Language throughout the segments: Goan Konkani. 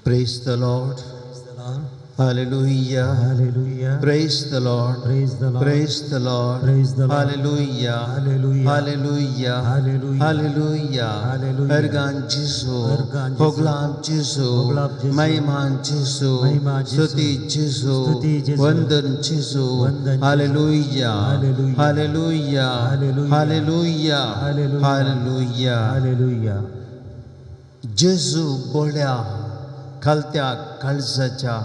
Praise the Lord. Hallelujah. Hallelujah. Praise the Lord. Praise the Lord. Praise the Lord. Praise the Lord. Hallelujah. Hallelujah. Hallelujah. Hallelujah. Hallelujah. Hallelujah. Organ जेजू. अर्गान जेजू. होगलाब जेजू. होगलाब जेजू. महिमान जेजू. महिमा जेजू. स्तुती जेजू. स्तुती जेजू. वंदन जेजू. वंदन जेजू. Hallelujah. Hallelujah. Hallelujah. Hallelujah. Hallelujah. Hallelujah. Hallelujah. Hallelujah. जेजू बोळ्या खालत्या काळजाच्या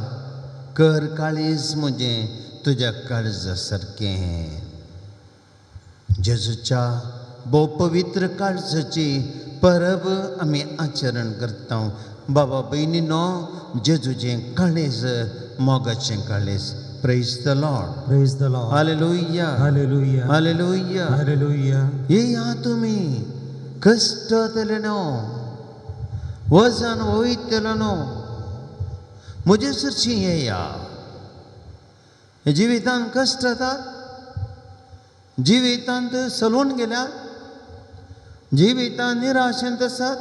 कर काळीज म्हजें तुज्या काळजा सारकें. जेजूच्या भोव पवित्र काळजाची परब आमी आचरण करता. बाबा भयणीनो, जेजूचें काळीज मोगाचें काळीज. Praise the Lord. Praise the Lord. Hallelujah. Hallelujah. Hallelujah. Hallelujah. येया तुमी कश्ट जातले न्हू, वजन वयतलो न्हू, म्हजे सरशीं येया. जिवितांत कश्ट जातात, जिवितांत सलून गेल्यात, जिवितांत निराशेंत आसात,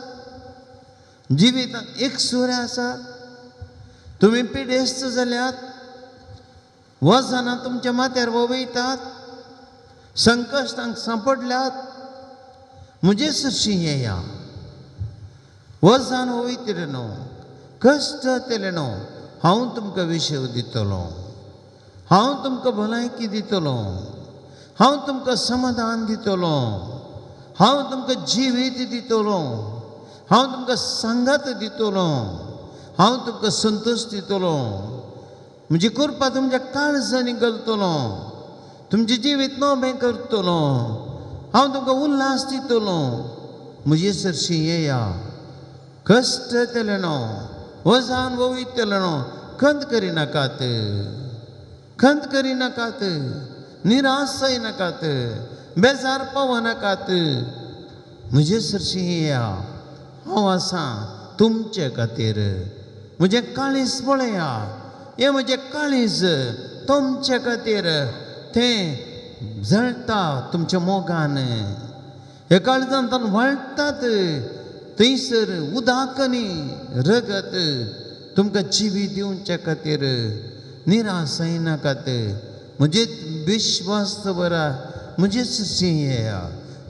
जिवितांत एकसुरे आसात, तुमी पिडेस्त जाल्यात, वजनां तुमच्या माथ्यार वयतात, संकश्टांक सांपडल्यात, म्हजे सरशीं येया. वजन वयतलें न्हू, कश्ट जातलें न्हू, हांव तुमकां विशेव दितलो, हांव तुमकां भलायकी दितलो, हांव तुमकां समाधान दितलो, हांव तुमकां जिवीत दितलो, हांव तुमकां सांगात दितलो, हांव तुमकां संतोश दितलो. म्हजी कृपा तुमच्या काळजांनी घालतलो, तुमचें जिवीत नवें करतलो, हांव तुमकां उल्हास दितलो. म्हजे सरशीं येया. कश्ट जातले न्हू, वजन वयतलें न्हू, खंत करिनाकात, खंत करिनाकात, निराश जायनाकात, बेजार पावनाकात. म्हजे सरशीं येया, हांव आसा तुमचे खातीर. म्हजें काळीज पळया, हें म्हजें काळीज तुमचे खातीर तें जळटा तुमच्या मोगान. हे काळजान व्हाळटात थंयसर उदक आनी रगत तुमकां जिवी दिवचे खातीर. निराश जायनाकात, म्हजे विश्वास दवरा, म्हजे सरशीं येया.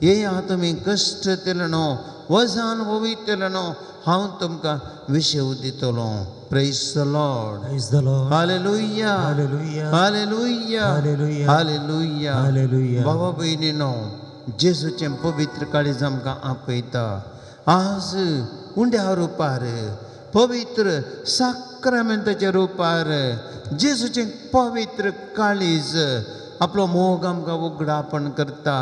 येया तुमी कश्ट जातले न्हू, वजन वयतलें न्हू, हांव तुमकां विशेव दितलो. Praise the Lord. Praise the Lord. Hallelujah. Hallelujah. Hallelujah. Hallelujah. Hallelujah. Hallelujah. बाबा भयणीनो, जेजूचें पवित्र काळीज आमकां आपयता. आज उंड्या रुपार, पवित्र साक्रामेंताच्या रुपार जेजूचें पवित्र काळीज आपलो मोग आमकां उगडापण करता.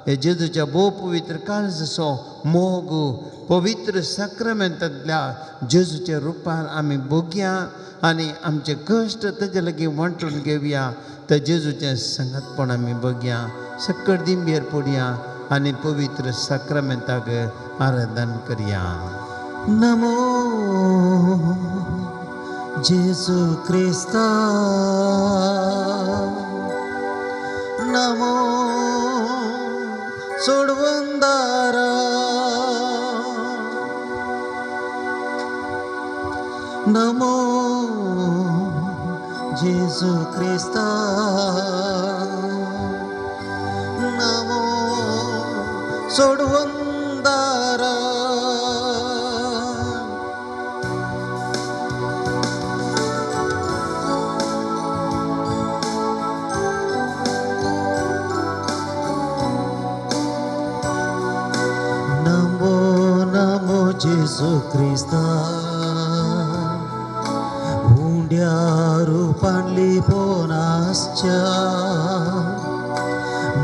हे जेजूच्या भोव पवित्र काळजाचो मोग पवित्र साक्रामेंतांतल्या जेजूच्या रुपार आमी भोगया आनी आमचे कश्ट ताजे लागीं वांटून घेवया. त्या जेजूचें सांगातपण आमी बघया, सकट दिंबेर पडया आनी पवित्र साक्रामेंताक आराधन करया. नमो जेजू क्रिस्ता, नमो सोडवंदारा, नमो जेजू क्रिस्ता, नमो सोडवंदारा. नमो नमो जेजू क्रिस्ता, उंड्या रुपान लिपोनासच्या,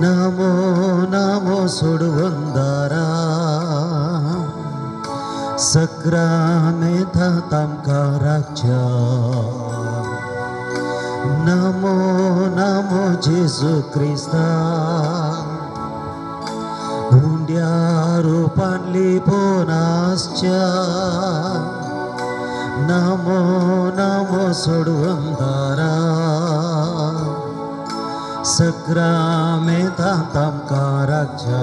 नमो नमो सोडवंदारा, सक्रामेंतांत आमकां राखच्या. नमो नमो जेजू क्रिस्ता, उंड्या रुपान लिपोनासच्या, नमो नमो सोडवंदारा, सक्रामेंतांत आमकां राखच्या.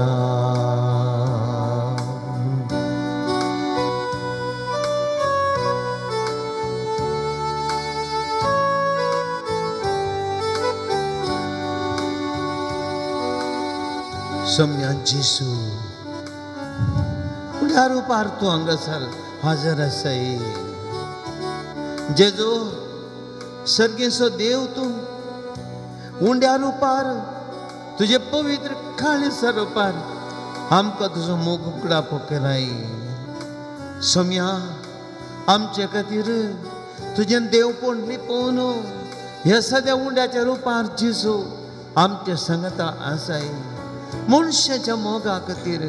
सोम्या जेजू उंड्या रुपार तूं हांगासर हजर आसाय. जेजू सर्गेचो देव तूं उंड्या रुपार तुजे पवित्र काळीजा रुपार आमकां तुजो मोग उकडापो केलाय. सोम्या आमचे खातीर तुजें देवपण लिपोवन ह्या सद्या उंड्याच्या रुपार जेजू आमच्या सांगाता आसाय. मनशाच्या मोगा खातीर,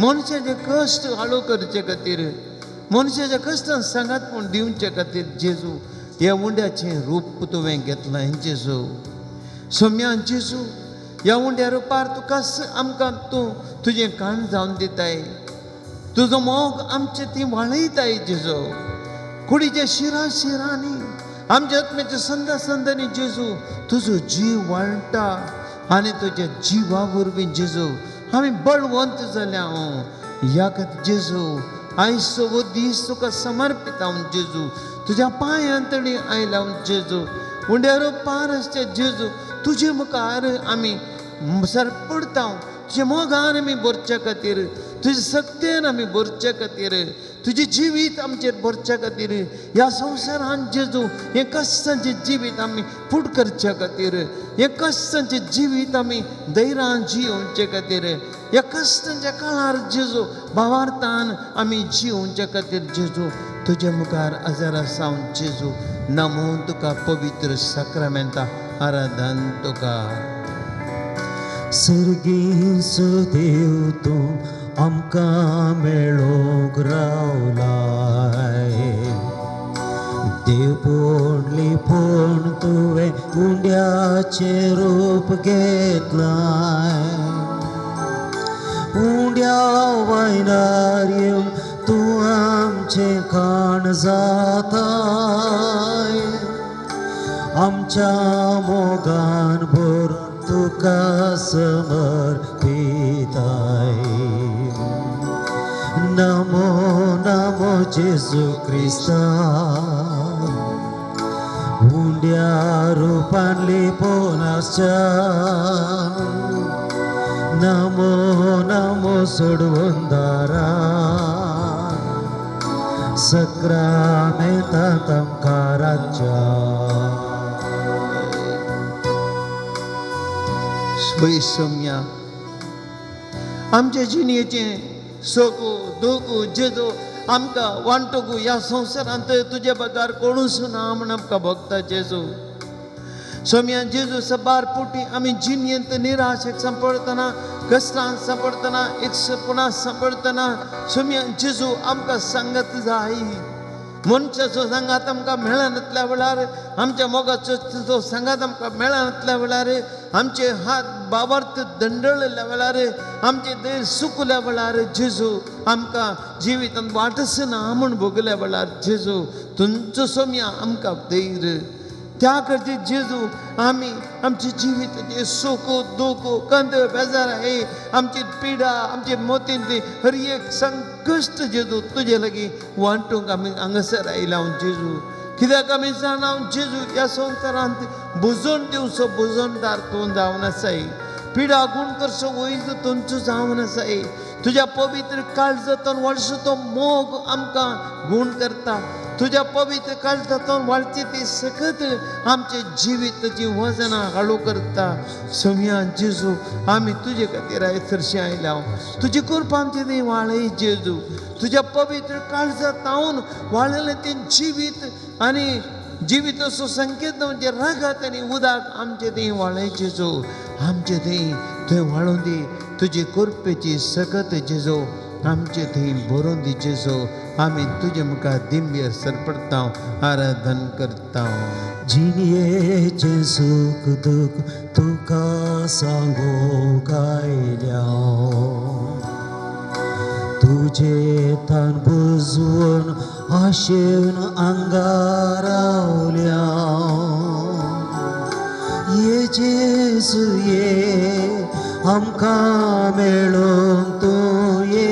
मनशाचे कश्ट हाळू करचे खातीर, मनशाच्या कश्टान सांगात पूण दिवचे खातीर जेजू ह्या उंड्याचें रूप तुवें घेतलां जेजू. सोम्या जेजू ह्या उंड्या रुपार तुका आमकां तूं तुजें काण जावन दिताय, तुजो मोग आमचे ती वाळयताय जेजू. कुडीच्या शिरां शिरांनी आमच्या आत्म्याच्या संदा संदांनी जेजू तुजो जीव वाळटा आनी तुज्या जिवा वरवीं जेजू आमी बळवंत जाल्या. ह्या खातीर जेजू आयज हो दीस तुका समर्पित हांव जेजू, तुज्या पांयां तडी आयला हांव जेजू. उंड्या रुपार आसच्या जेजू तुजे मुखार आमी सरपडता, तुज्या मोगान आमी भरच्या खातीर, तुज्या सक्तेन आमी भरच्या खातीर, तुजें जिवीत आमचेर भरच्या खातीर, ह्या संवसारान जेजू हें कश्टांचें जिवीत आमी फुट करच्या खातीर, हें कश्टांचें जिवीत आमी धैर्यान जियोवचे खातीर, ह्या कश्टांच्या काळार जेजू भावार्थान आमी जियोवच्या खातीर जेजू तुज्या मुखार हजर आसा हांव जेजू. नमो तुका पवित्र साक्रामेंता आराधन तुका. सर्गीचो देव तूं आमकां मेळोंक रावलाय, देवपण लिपोवन तुवें उंड्याचें रूप घेतलाय. उंड्या वायनार येवन तूं आमचें खाण जाताय, आमच्या मोगान भरून तुका समर्पिताय. नमो नमो जेजू क्रिस्ता उंड्या रुपान लिपोवन आसच्या, नमो नमो सोडवंदारा सक्रामेंतांत आमकां राखच्या. सोम्या आमच्या जिणेचें सोगो दोगो जेजो आमकां वांटोगो ह्या संवसारांत तुजे बगर कोणूच ना म्हण आमकां भोगता जेजू. सोम्या जेजू सबार पुटी आमी जिणेंत निराशेक सांपडटना, कश्टान सांपडटना, एकसुपणा सांपडटना सोम्या जेजू आमकां सांगत जाय. मनशाचो सांगात आमकां मेळनातल्या वेळार, आमच्या मोगाचो तुजो सांगात आमकां मेळनातल्या वेळार, आमचे हात बाबार्थ दंडळिल्ल्या वेळार, आमचे देह सुकल्या वेळार जेजू आमकां जिवितांत वाटच ना म्हूण भोगल्या वेळार जेजू तुमचो सोम्या आमकां धैर्य. त्या खातीर जेजू आमी आमचे जिविताचे सुख दुख कंद बेजार हे आमची पिडा आमचे मोतींतली हर एक संकश्ट जेजू तुजे लागीं वांटूंक आमी हांगासर आयला हांव जेजू. कित्याक आमी जाणा जेजू ह्या संवसारांत बुजोवन दिवचो बुजोवणदार तूं जावन आसाय, पिडा गुण करचो वैज तुमचो जावन आसाय. तुज्या पवित्र काळजांतून वाडचो तो मोग आमकां गुण करता, तुज्या पवित्र काळजांतून वाडची ती सकत आमचे जिविताची वजनां हाळू करता. सोम्या जेजू आमी तुजे खातीर आयसरशी आयल्या, तुजी कृपा आमचे ती वाळय जेजू. तुज्या पवित्र काळजांत वाळयलें तें जिवीत आनी जिविताचो संकेत म्हणजे रगत आनी उदक आमचे थंय वाळय जेजू. आमचे थंय थंय वाळून दी तुजी कृपेची सकत जेजू, आमचे थंय भरून दी जेजू. आमी तुजे मुखार दिंबेर सरपडता, आराधन करता. जिणेचें सूख दूख तुका सांगूंक आयल्या, तुजे तान बुजवून आशेवन आंगार रावल्या. ये जेजू ये आमकां मेळोंक तूं ये,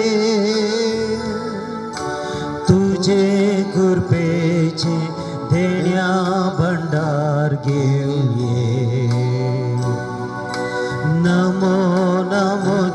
तुजे कृपेचें देण्या भंडार घेवन ये. Namo Namo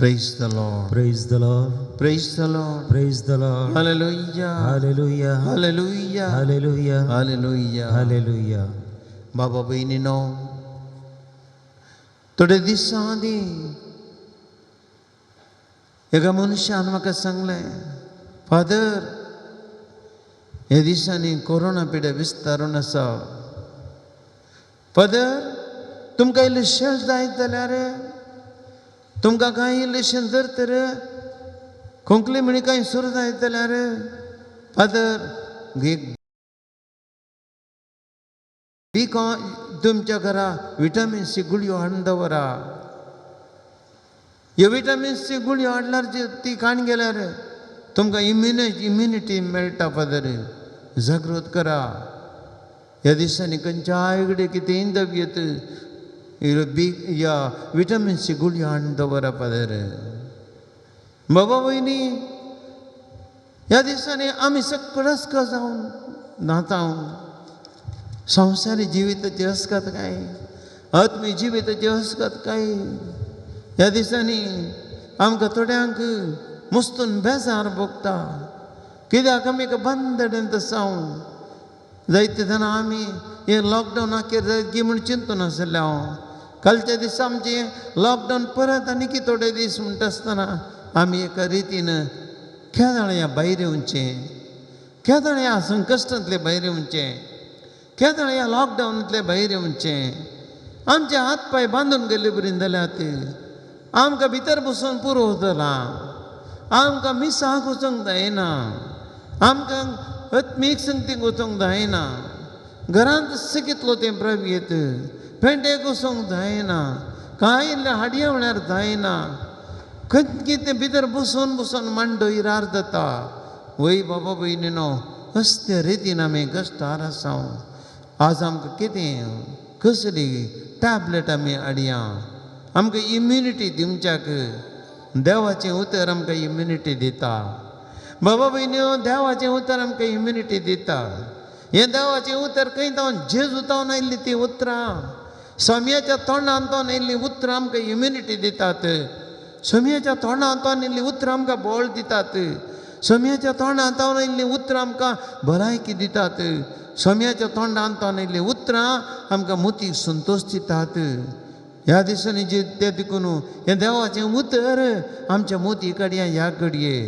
Praise the Lord. Praise the Lord. Praise the Lord. Praise the Lord. Hallelujah. Hallelujah. Hallelujah. Hallelujah. Hallelujah. Hallelujah. बाबा भयणीनो, थोडे दिसां आदीं एका मनशान म्हाका सांगलें, फादर, ह्या दिसांनी कोरोना पिड्या विस्तारून आसा. फादर, तुमकां इल्लें शेल्फ जाय जाल्यार, तुमकां कांय इल्लेशें जर तर खोंकली म्हणी कांय सुरू जायत जाल्यार, फादर, एक बी तुमच्या घरा विटामीन सी गुळयो हाडून दवरा. ह्यो विटामीन सी गुळयो हाडल्यार ती खाण गेल्यार तुमकां इम्युनिटी मेळटा. फादर, जागृत करा. ह्या दिसांनी खंयच्याय कडेन कितेंय दबयत बी ह्या विटामीन सी गुळयो हाडून दवरा. फादर, बाबा भयणी, ह्या दिसांनी आमी सगळो अस्कत जावन नाता. संवसारी जिविताची अस्कत काय, आत्मी जिविताची अस्कत काय. ह्या दिसांनी आमकां थोड्यांक मुस्तून बेजार भोगता, कित्याक आमी एका बंदडेंत आसा. जायते जाणां आमी हें लॉकडावन अखेर जायत की म्हूण चिंतून आशिल्लें हांव. कालच्या दिसा आमचें लॉकडावन परत आनी की थोडे दीस म्हणटा आसतना आमी एका रितीन केदळ भायर येवचें, केदळ ह्या संकश्टांतले भायर येवचें, केदळ ह्या लॉकडावनांतले भायर येवचें. आमचे हात पांय बांदून गेल्ले बरीन जाल्यात. आमकां भितर बसून पुरो जालां. आमकां मिसाक वचूंक जायना, आमकां आत्मीक संगतीक वचूंक जायना. घरांत कितलो तें प्रभेत पेंटेक वचूंक जायना, कांय इल्लें हाडया म्हळ्यार जायना. खंय कितें भितर बसून बसून मांडो इरार जाता. वय बाबा भयणीनो, असल्या रितीन आमी कश्टार आसा. आज आमकां कितें कसली टॅबलेट आमी हाडया आमकां इम्युनिटी दिवच्याक? देवाचें उतर आमकां इम्युनिटी दिता. बाबा भयणीनो, देवाचें उतर आमकां इम्युनिटी दिता. हें देवाचें उतर खंय जावन जेजू जावन आयिल्लीं तीं उतरां, स्वामयाच्या तोंडान जावन आयिल्लीं उतरां आमकां इम्युनिटी दितात. स्वामयाच्या तोंडान जावन आयिल्लीं उतरां आमकां बळ दितात. स्वामयाच्या तोंडान जावन आयिल्लीं उतरां आमकां भलायकी दितात. स्वामयाच्या तोंडान जावन आयिल्लीं उतरां आमकां मोतीक संतोश दितात. ह्या दिसांनी जे ते देखून हें देवाचें उतर आमच्या मोती कडया ह्या घडये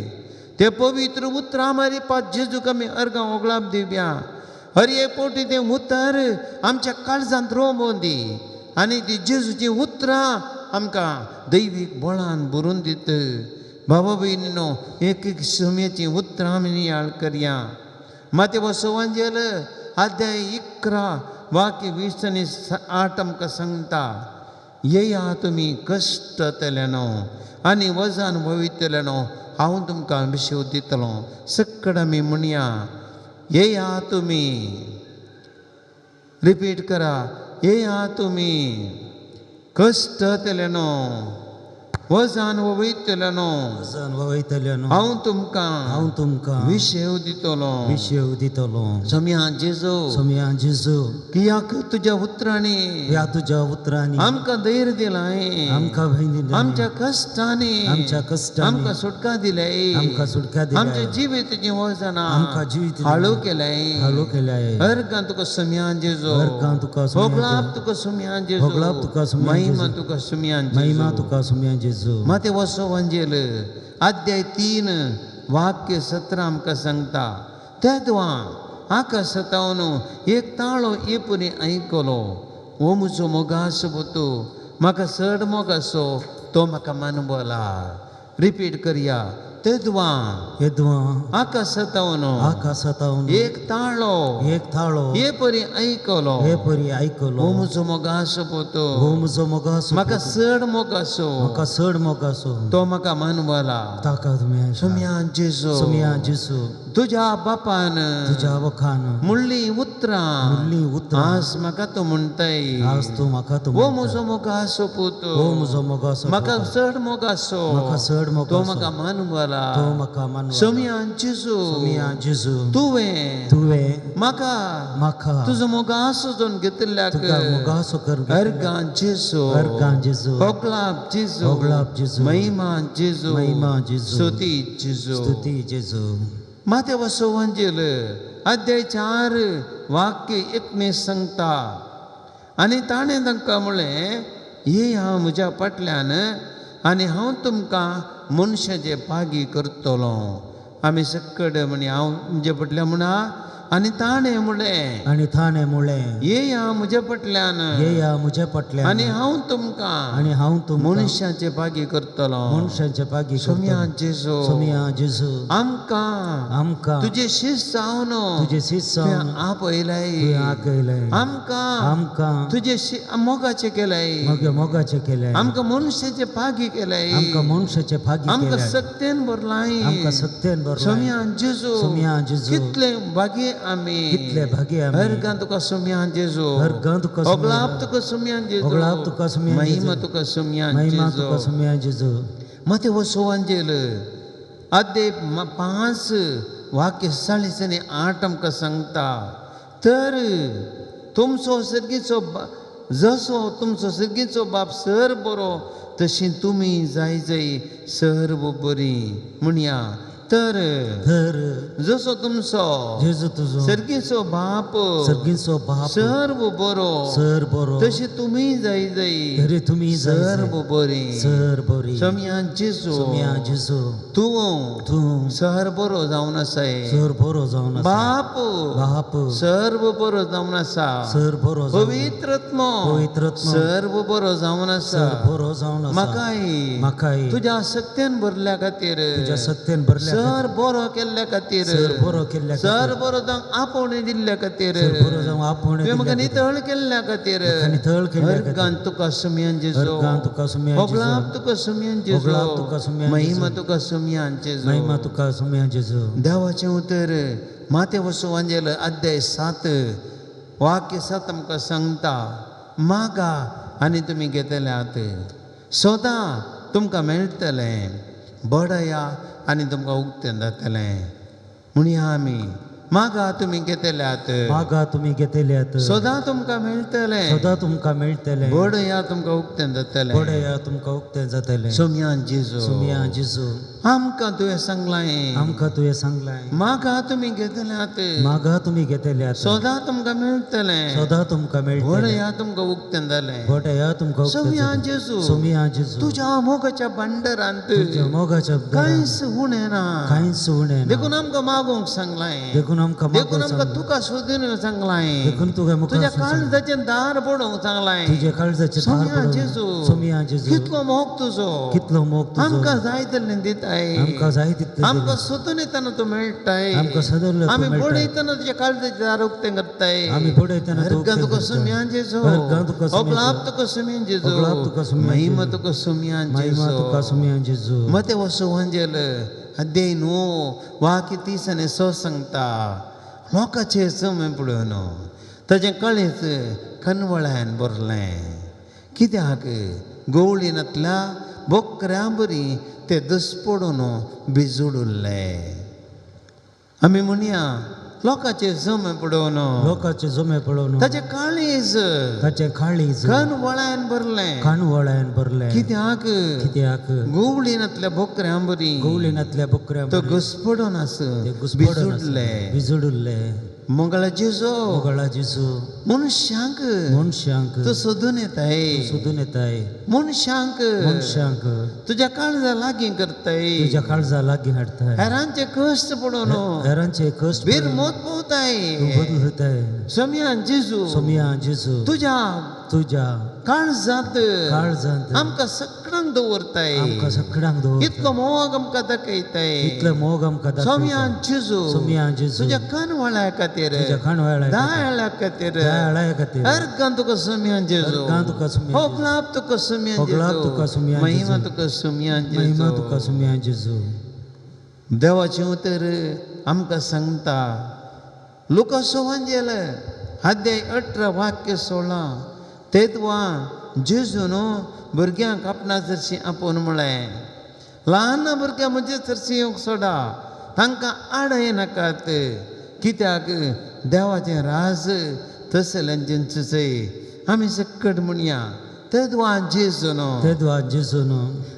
ते पवित्र उतरां मारी पात जेजूक आमी अर्गां ओगळाप दिवया. हर एक फावटी तें उतर आमच्या काळजांत रोमोवन दी आनी ती जेजूचीं उतरां आमकां दैवीक बळान भरून दित. बाबा भयणीनो, एक एक सम्याचीं उतरां आमी नियाळ करया. माते वसवांजेल अध्याय 11 वाक्य 20 आनी 8 आमकां सांगता, येया तुमी कश्ट जातल्यानो आनी वजन वयतल्यानो, हांव तुमकां विशेव दितलो. सकड आमी म्हणया, येया तुमी. रिपीट करा, येया तुमी कश्ट जातल्यानो वजन वयतल्यानो, वजन वयतल्यानो, हांव तुमकां हांव तुमकां विशेव दितलो. विशेव दितलो. सोम्या जेजू, सोम्या जेजू, कित्याक तुज्या उतरांनी, ह्या तुज्या उतरांनी आमकां धैर्य दिलां, आमकां भंय दिलां, आमच्या कश्टांनी, आमच्या कश्टांनी आमकां सुटका दिल्या, आमकां सुटका दिल्या, आमच्या जिविताचीं वजनां आमकां जिवीत हाळू केलें, हाळू केलें. अर्गां तुका सोम्या जेजू, अर्गां तुका सोम्या होगळाप तुका सोम्या जेजू, होगळाप तुका सोम्या जेजू, महिमा तुका सोम्या जेजू, महिमा तुका सोम्या जेजू. माते वसवांजेल अध्याय 3 वाक्य 17 आमकां सांगता, तेदवा आकाशांतल्यान एक ताळो एपुरी आयकलो, हो म्हजो मोगासो पुतू, म्हाका चड मोग आसो, तो म्हाका मानवला. रिपीट करया, तेदवा तेदवा आकाशांतल्यान आकाशांतल्यान एक ताळो एक ताळो एपरी आयकलो, एपरी आयकलो, हो म्हजो मोगासो पुतू, हो म्हजो मोगासो, म्हाका चड मोग आसो, म्हाका चड मोग आसो, तो म्हाका मानवला. ताका तुमी सोम्या जेजू, सोम्या जेजू, तुज्या बापान तुज्या बापान म्हणली उतरां, म्हणली उतरां, आज म्हाका तूं म्हणटाय, आज तूं म्हाका तूं हो म्हजो मोगासो पुतू, हो म्हजो मोगासो, म्हाका चड मोग आसो, म्हाका चड मोग तो म्हाका मानवला. मानवला। तूं म्हाका मानवला। सोमयान जेजू, सोमया जेजू, तुवें तुवें म्हाका म्हाका तुजो मोगासो जावन घेतिल्ल्याक तुका मोगासो करून अर्गां जेजू, अर्गां जेजू, होगलाप जेजू, होगलाप जेजू, महिमा जेजू, महिमा जेजू, स्तुती जेजू, स्तुती जेजू। मातेवसो वंजेल अध्याय 4 वाक्य 19 सांगता, आनी ताणें तांकां म्हणलें, ये हांव म्हज्या फाटल्यान आनी हांव तुमकां मनशाचे पागी करतलो। आमी सकड म्हणी हांव म्हज्या फाटल्यान म्हणा, आनी ताणें म्हणलें, आनी ताणें म्हणलें, ये हांव म्हज्या फाटल्यान, येया म्हज्या फाटल्यान, आनी हांव तुमकां, आनी हांव तुमकां मनशाचे पागी करतलो, मनशाचे पागी करतलो। सोमया जेजू, सोमया जेजू, आमकां आमकां तुजे शिस्त जावन, तुजे शिस्त जावन आपयलाय, तुवें आपयलाय, आमकां आमकां तुजे मोगाचें केलाय, मोगाचें केलाय, आमकां मनशाचे पागी केलाय, आमकां मनशाचे पागी आमकां केलाय, सक्तेन भरलाय, आमकां सक्तेन भरलाय। सोमया जेजू, सोमया जेजू, कितले भागी आमी, कितले भागी आमी, अर्गां तुका सोमया जेजू, अर्गां तुका होगलाप तुका सोमया जेजू, होगलाप तुका सोमया जेजू, महिमा तुका सोमया महिमा जेजू, तुका सोमया जेजू। मातेवसो वंजेल अध्याय 5 वाक्य 40 आनी 8 आमकां सांगता, तर तुमचो सर्गीचो जसो तुमचो सर्गीचो बाप सर बरो तशी तुमी जाय जाय सर्व बरी म्हणया। तर तर जसो तुमचो जेजू तुजो सर्गीचो बाप, सर्गीचो बाप सर्व बरो, सर बरो, तशी तुमी जाय जाय तरी तुमी जाय जाय सर्व बरी। सर बरी। सोमया जेजू, सोमया जेजू, तूं तूं सर बरो जावन आसाय, सर बरो जावन आसा, बाप बाप सर्व बरो जावन आसा, सर बरो जावन, पवित्रत्मो पवित्रत्मो सर्व बरो जावन आसा, सर बरो जावन आसा, म्हाकाय म्हाकाय तुज्या सक्तेन भरल्या खातीर, तुज्या सक्तेन भरल्या सर बरो केल्ल्या खातीर, सर बरो केल्ल्या खातीर, सर बरो जावन आपोवणें दिल्ल्या खातीर, सर बरो जावन आपोवणें तुवें म्हाका दिल्ल्या नितळ केल्ल्या खातीर, म्हाका नितळ केल्ल्या खातीर, अर्गान तुका सोमयान जेजू, अर्गान तुका सोमयान जेजू, होगलाप तुका सोमयान जेजू, होगलाप तुका सोमयान जेजू, महिमा तुका सोमयान जेजू, महिमा तुका सोमयान जेजू। देवाचें उतर मातेवसो वंजेल अध्याय 7 वाक्य 7 आमकां सांगता, मागा आनी तुमी घेतल्यात, सोदा तुमकां मेळटलें, बडया आनी तुमकां उक्तें जातलें। म्हणया आमी, मागा तुमी घेतल्यात, मागा तुमी घेतल्यात, सोदा तुमकां मेळटलें, सोदा तुमकां मेळटलें, बडया तुमकां उक्तें जातलें, बडया तुमकां उक्तें जातलें। सोमयान जेजू, सोमया जेजू, आमकां तुवें सांगलां, आमकां तुवें सांगलां, मागा तुमी घेतल्यात, मागा तुमी घेतल्यात, सोदा तुमकां मेळटलें, सोदा तुमकां मेळटलें, बडया तुमकां उक्तें जालें। बडया तुमकां उक्तें सोमया जालें। जेजू, सोमया जेजू, तुज्या मोगाच्या भांडारांत तुज्या मोगाच्या कांयच उणें ना, कांयच उणें ना, देखून आमकां मागूंक सांगलां, देखून आमकां देखून मागूंक आमकां सांगलां, तुका सोदून सांगलां, देखून तुका मुखार तुज्या सांगलां, काळजाचें दार पडोवंक सांगलां। तुज्या काळजाचें दार सोमया पडोवंक। जेजू, सोमया जेजू, कितलो मोग तुजो, कितलो मोग तुजो, आमकां जाय तितलें दिताय, आमकां जाय तितलें आमकां सोदून येतना तूं मेळटाय, आमकां सोदून तूं आमी मेळटाय, बडयतना तुज्या काळजाचें दार उक्तें करताय, आमी बडयतना तूं अर्गां उक्तें तुका करताय, सोमया जेजू, अर्गां तुका सोमया होगलाप जेजू, तुका सोमया जेजू, होगलाप तुका सोमया महिमा जेजू, तुका सोमया महिमा जेजू। तुका सोमया जेजू। मातेवसो वंजेल अध्याय 9 वाक्य 30 आनी 6 सांगता, लोकांचें जमे पळोवन ताजें कळीत कनवळ्यान भरलें, कित्याक गवळीनातल्या बोकऱ्या बरी ते दसपडून भिजूड उरले। आमी म्हणया लोकांचे जमे पळोवन, लोकांचे जमे पळोवन, ताजें काळीज, ताचें काळीज कनवळ्यान भरलें, कानवळ्यान भरलें, कित्याक कित्याक गवळीनातल्या बोकऱ्या बरी गवळीनातल्या बोकऱ्या तो घुसपडून आस ते घुसपडून भिजूडले। भिजूडले। मंगळा जेजू, मोगळा जेजू, मनशांक मनशांक तूं सोदून येताय, सोदून येताय, मनशांक मनशांक तुज्या काळजा लागीं करताय, तुज्या काळजा लागीं हाडटाय, हेरांचे कश्ट पडोवन, हेरांचे कश्ट बिरमोत पोवताय। तूं बदलताय। सोमया जेजू, सोमया जेजू, तुज्या तुज्या काळजांत काळजांत आमकां सगळ्यांक दवरताय, आमकां सगळ्यांक दवरताय, इतलो मोग आमकां दाखयताय, इतलो मोग आमकां दाखयताय। सोमया जेजू, सोमया जेजू, तुज्या कानवळ्या खातीर, तुज्या कानवळ्या दयाळ्या खातीर, दयाळ्या खातीर, अर्गां तुका सोमया जेजू, अर्गां तुका सोमया जेजू, होगलाप तुका सोमया होगलाप जेजू, तुका सोमया जेजू, महिमा तुका सोमया जेजू, महिमा तुका सोमया जेजू। देवाचें उतर आमकां सांगता, लुकासो वंजेल अध्याय 18 वाक्य 16, तेदवा जेजून भुरग्यांक आपणा जरशी आपोवन म्हळें ल्हान भुरग्यां म्हजे सरशी येवंक सोडा, तांकां आड येनाकात, कित्याक देवाचें राज तसल्यांचेंच. आमी सकट म्हणया तेदवा जेजून, तेदवा जेजून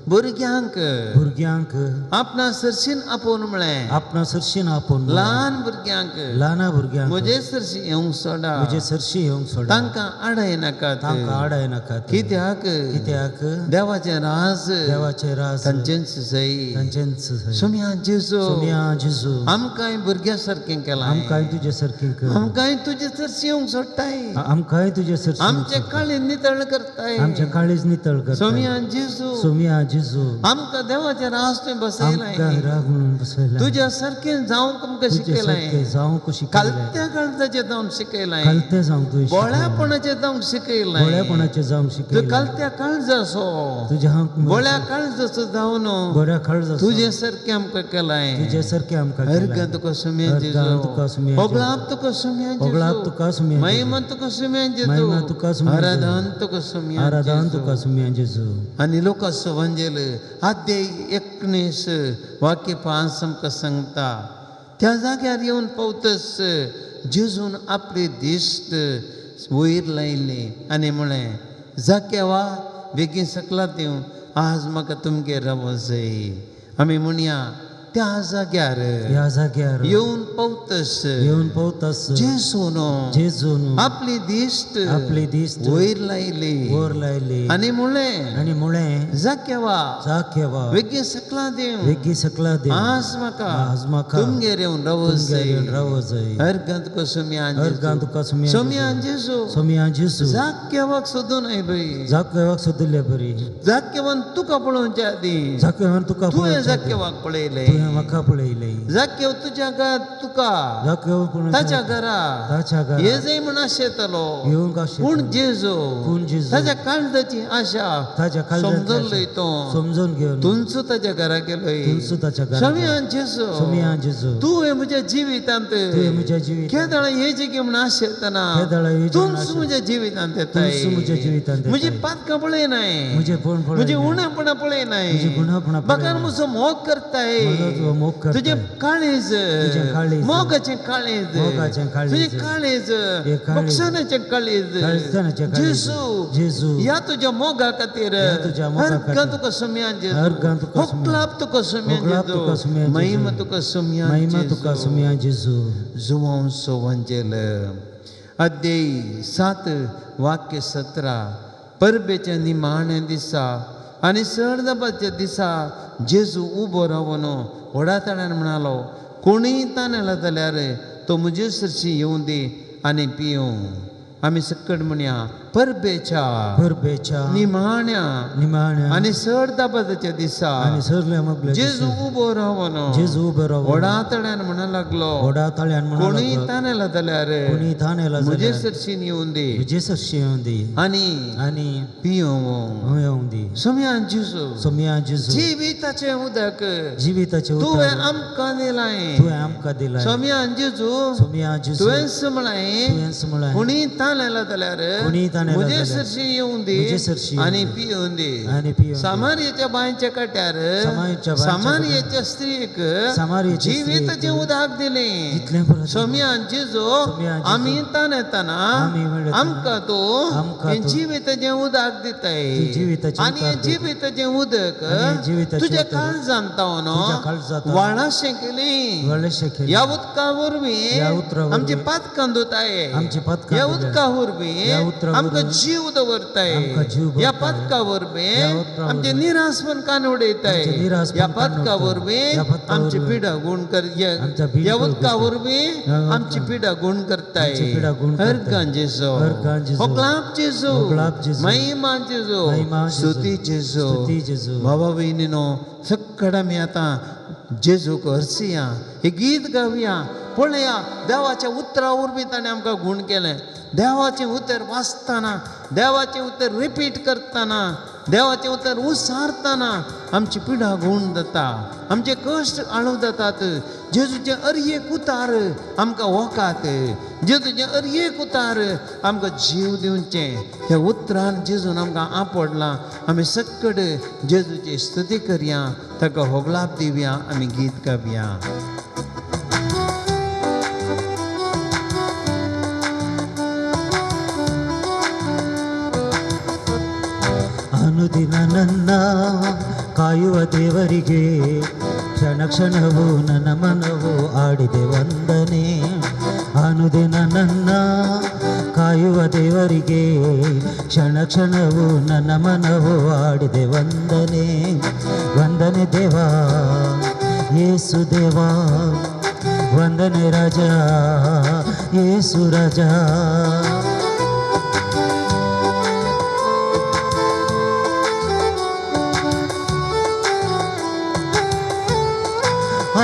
भुरग्यांक, भुरग्यांक आपणा सरशीन आपोवन म्हळें, आपणा सरशीन आपोवन, ल्हान भुरग्यांक, ल्हान भुरग्यांक म्हजे सरशी येवंक सोडा, म्हजे सरशी येवंक सोडा, तांकां आडायनाकात, तांकां आडायनाकात, कित्याक, कित्याक देवाचें राज, देवाचें राज तांचेंच सय. तांचेंच सय. सोम्या जेजू, सोम्या जेजू, आमकांय भुरग्यां सारकें केलां, आमकांय तुजे सारकें कर, आमकांय तुजे सरशी येवंक सोडटाय, आमकांय तुजे सरशी, आमचें काळीज नितळ करताय, आमचें काळीज नितळ करताय. सोम्या जेजू, सोम्या जेजू, आमकां देवाचें राज तुवें बसयलां, आमकां राग म्हणून बसयलां, तुज्या सारकें जावंक आमकां तुजे शिकयलां, सारकें जावंक शिकयलें, कालत्या काळजाचें जावंक शिकयलां, कालतें जावंक तुवें शिकयलें, बोळ्यापणाचें जावंक शिकयलां, बोळ्यापणाचें जावंक तूं शिकयलें, कालत्या काळजाचो, तुज्या बोळ्या काळजाचो जावन बऱ्या काळजाचो तुजे सारकें आमकां केलां, तुजे सारकें आमकां केलां. अर्गां तुका सोम्या अर्गां जेजू, तुका सोम्या जेजू, ओगळाप तुका सोम्या जेजू, ओगळाप तुका सोम्या जेजू, महिमा तुका सोम्या जेजू, महिमा तुका सोम्या जेजू, आराधन तुका सोम्या आराधन जेजू. तुका सोम्या जेजू. आनी लोकांचो वंजेल आद्य 19 वाक्य 5 आमकां सांगता, त्या जाग्यार येवन पावतच जेजून आपली दिश्ट वयर लायली आनी म्हळें, जाक्यावा बेगीन सकलात येवन आज म्हाका तुमगेर रावों जाय. आमी म्हणया त्या जाग्यार, ह्या जाग्यार येवन पावतस, येवन पावतस जेजून, जेजून आपली दिश्ट, आपली दिश्ट वयर लायली, वयर लायली आनी म्हळें, आनी म्हळें, जाक्यावा जाक्यावा बेगीन सकला देव, बेगीन सकला देव, आज म्हाका, आज म्हाका तुमगेर येवन रावों तुमगेर जाय. येवन रावों जाय. अर्गां तुका सोम्या अर्गां तुका सोम्या सोम्या जेजू, सोम्या जेजू, जाक्यावाक सोदून आयलोय, जाक्यावाक सोदिल्ले बरी, जाक्यावान तुका पळोवच्या आदीं, जाक्यावान तुका तुवें जाक्यावाक पळयलें, तुवें म्हाका पळयलें, जाक्याव तुज्या घरा, तुका जाक्याव पळोवन ताच्या घरा ताच्या घरा ये जाय म्हूण आशेतलो, येवंक आशेतलो, पूण जेजू, पूण जेजू ताच्या काळजाची आशा ताच्या काळजाची समजल्लोय तो, समजून घेवन तुमचो ताच्या घरा गेलोय. तुमचो ताच्या घरा सोम्या जेजू, सोम्या जेजू, तुवें म्हज्या जिवितांत, तुवें म्हज्या जिवितांत केदळा येजी की म्हूण आशेतना, केदळा येजी म्हूण तुमचो म्हज्या जिवितांत येताय, तुमचो म्हज्या जिवितांत येताय, म्हजी पातकां पळयनाय, म्हजें पण पळयनाय, म्हजी उणेपणां पळयनाय, म्हजी गुणापणां बगर म्हजो मोग करताय, म्हजो मोग करताय, तुजें काळीज, तुजें काळीज, मोगाचें काळीज, मोगाचें काळीज, तुजें काळीज, तुजें काळीज, बक्षणाचें काळीज, बक्षणाचें काळीज, जेजू, जेजू, ह्या तुज्या मोगा खातीर, ह्या तुज्या मोगा खातीर, अर्गां तुका सोम्या जेजू, अर्गां तुका सोम्या, होगलाप तुका सोम्या होगलाप जेजू, तुका सोम्या जेजू, महिमा तुका सोम्या महिमा जेजू. तुका सोम्या जेजू. जुवांव सोवंजेल अध्याय 7 वाक्य 17, परबेच्या निमाण्या दिसा आनी सडदबाच्या दिसा जेजू उबो रावन व्हडा ताळ्यान म्हणालो, कोणीय तानेला जाल्यार तो म्हजे सरशी येवं दी आनी पिवं. आमी सकट म्हणया, परबेच्या, परबेच्या निमाण्या, निमाण्या आनी सडदबाच्या दिसा, आनी सरल्या मगल्या जेजू उबो रावन, जेजू उबो रावन व्हडा ताळ्यान म्हणा लागलो, व्हडा ताळ्यान म्हणा कोणीय लागलो, तानेला जाल्यार कोणीय तानेला म्हजे जाल्यार सरशीन येवं दी म्हजे सरशी येवं दी आनी आनी पिवं. येवं दी. सोम्या जेजू, सोम्या जेजू, जिविताचें उदक जिविताचें तुवें उदक आमकां दिलां, तुवें आमकां दिलां. सोम्या जेजू, सोम्या जेजू, तुवेंच म्हळें, तुवेंच म्हळें, कोणीय तानेला जाल्यार कोणीय तानेला म्हजे जाल्यार सरशी येवं दी म्हजे सरशी येवं आनी दी पिवं दी. आनी पिवं दी. सामारियाच्या बांयच्या काट्यार सामारियाच्या बांयच्या सामारियाच्या स्त्रीक सामारियाच्या स्त्रीक जिविताचें उदक दिलें. जितलें पुरो सोम्या जेजू, सोम्या जेजू, आमी तानेतना आमी म्हणलें आमकां तूं आमकां हें तूं जिविताचें उदक दिताय, तूं जिविताचें आनी हें उदक दिताय. जिविताचें उदक आनी हें जिविताचें तुज्या उदक काळजांत तुज्या काळजांत व्हाळाशें केलें. व्हाळाशें केलें. ह्या उदका वरवीं ह्या उदका वरवीं आमची पातकां धुताय, आमची पातकां ह्या धुताय. उदका वरवीं ह्या उदका आमकां वरवीं जीव दवरताय, आमकां जीव ह्या भरताय. पातका वरवीं ह्या उदका आमचें वरवीं निरासपण कान उडयताय, आमचें निरासपण ह्या कान पातका उडयताय. वरवीं ह्या पातका आमची वरवीं पिडा गुण कर, आमच्या पिडा ह्या गुण उदका करताय. वरवीं ह्या उदका आमची पिडा गुण करताय. आमची पिडा गुण करताय. अर्गां जेजू, अर्गां जेजू, होगलाप जेजू, होगलाप जेजू, महिमा जेजू, महिमा जेजू, स्तुती जेजू. स्तुती जेजू. बाबा भयणीनो, सकड आमी आतां जेजूक हरसिया, हें गीत गावया, पळया देवाच्या उतरा वरवीं ताणें आमकां गूण केलें. देवाचें उतर वाचतना, देवाचें उतर रिपीट करतना, देवाचें उतर उसारतना आमची पिडा गूण जाता, आमचे कश्ट आळू जातात. जेजूचें अरयेक उतार आमकां वखात, जेजूचें अरयेक उतार आमकां जीव दिवचें. ह्या उतरान जेजून आमकां आपडलां. आमी सकड जेजूची स्तुती करया, ताका होगलाप दिवया, आमी गीत गावया. ಅನುದಿನ ನನ್ನ ಕಾಯುವ ದೇವರಿಗೆ ಕ್ಷಣ ಕ್ಷಣವೂ ನನ್ನ ಮನವು ಆಡಿದೆ ವಂದನೆ. ಅನುದಿನ ನನ್ನ ಕಾಯುವ ದೇವರಿಗೆ ಕ್ಷಣ ಕ್ಷಣವೂ ನನ್ನ ಮನವು ಆಡಿದೆ ವಂದನೆ. ವಂದನೆ ದೇವಾ ಯೇಸು ದೇವಾ, ವಂದನೆ ರಾಜ ಯೇಸು ರಾಜ.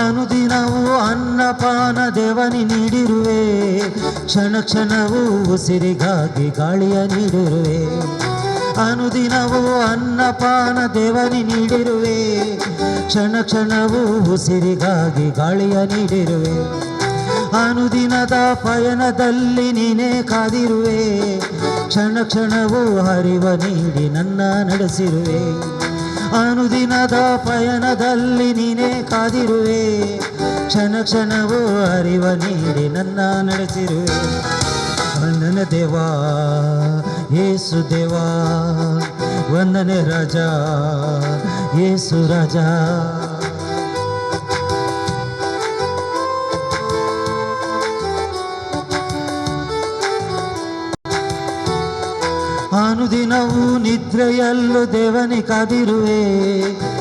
ಅನುದಿನವೂ ಅನ್ನಪಾನ ದೇವನಿ ನೀಡಿರುವೆ, ಕ್ಷಣ ಕ್ಷಣವೂ ಉಸಿರಿಗಾಗಿ ಗಾಳಿಯ ನೀಡಿರುವೆ. ಅನುದಿನವೂ ಅನ್ನಪಾನ ದೇವನಿ ನೀಡಿರುವೆ, ಕ್ಷಣ ಕ್ಷಣವೂ ಉಸಿರಿಗಾಗಿ ಗಾಳಿಯ ನೀಡಿರುವೆ. ಅನುದಿನದ ಪಯಣದಲ್ಲಿ ನೀನೇ ಕಾದಿರುವೆ, ಕ್ಷಣ ಕ್ಷಣವೂ ಹರಿವ ನೀಡಿ ನನ್ನ ನಡೆಸಿರುವೆ. ಅನುದಿನದ ಪಯಣದಲ್ಲಿ ನೀನೇ ಕಾದಿರುವೆ, ಕ್ಷಣ ಕ್ಷಣವೂ ಅರಿವ ನೀಡಿ ನನ್ನ ನಡೆಸಿರುವೆ. ವಂದನೆ ದೇವಾ ಯೇಸು ದೇವಾ, ವಂದನೆ ರಾಜ ಯೇಸು ರಾಜ. ಅನುದಿನವೂ ನಿದ್ರೆಯಲ್ಲೂ ದೇವನಿ ಕಾದಿರುವೆ,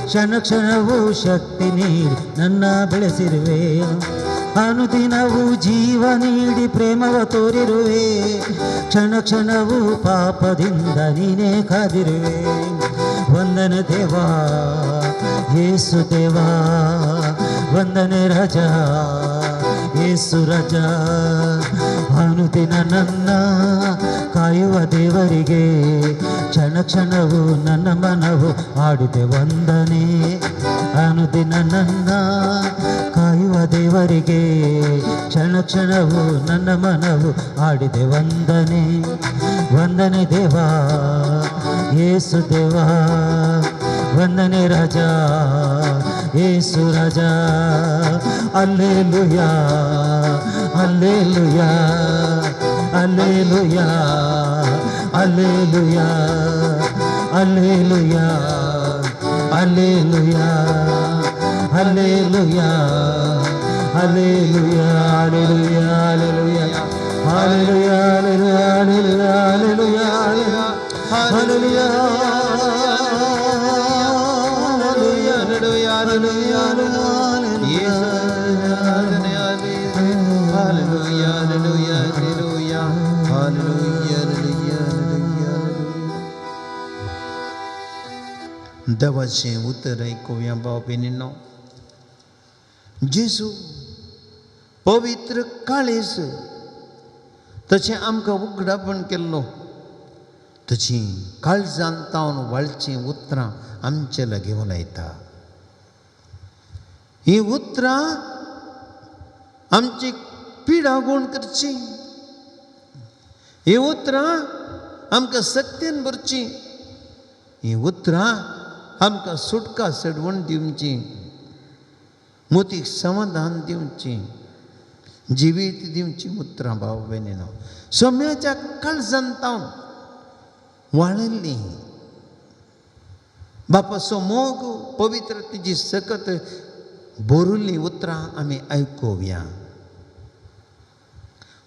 ಕ್ಷಣ ಕ್ಷಣವೂ ಶಕ್ತಿ ನೀಡಿ ನನ್ನ ಬೆಳೆಸಿರುವೆ. ಅನುದಿನವೂ ಜೀವ ನೀಡಿ ಪ್ರೇಮವ ತೋರಿರುವೆ, ಕ್ಷಣ ಕ್ಷಣವೂ ಪಾಪದಿಂದ ನೀನೇ ಕಾದಿರುವೆ. ವಂದನೆ ದೇವಾ ಯೇಸು ದೇವಾ, ವಂದನೆ ರಾಜ ಯೇಸು ರಾಜ. ಅನುದಿನ ನನ್ನ ಕಾಯುವ ದೇವರಿಗೆ ಕ್ಷಣ ಕ್ಷಣವೂ ನನ್ನ ಮನವು ಆಡಿದೆ ವಂದನೆ. ಅನುದಿನ ನನ್ನ ಕಾಯುವ ದೇವರಿಗೆ ಕ್ಷಣ ಕ್ಷಣವೂ ನನ್ನ ಮನವು ಆಡಿದೆ ವಂದನೆ. ವಂದನೆ ದೇವಾ ಯೇಸು ದೇವಾ, ವಂದನೆ ರಾಜ ಯೇಸು ರಾಜ. Alleluia alleluia alleluia alleluia alleluia alleluia alleluia alleluia alleluia alleluia alleluia alleluia alleluia alleluia hallelujah hallelujah hallelujah hallelujah hallelujah. देवाचें उतर आयकुया भाव भयणींनो. जेजू पवित्र काळीज तशें आमकां उगडापण केल्लो, तशी काळजान तावन वाळचीं उतरां आमचे लागीं उलयता. हीं उतरां आमची पिडा गूण करची, हीं उतरां आमकां सक्तीन भरची, हीं उतरां आमकां सुटका सडवण दिवची, मोतीक समाधान दिवची, जिवीत दिवची उतरां भाव भयणीनो. सोम्याच्या काळजान तावन वाळिल्लीं बापाचो मोग पवित्र तिजी सकत बोरुल्लीं उतरां आमी आयकुया.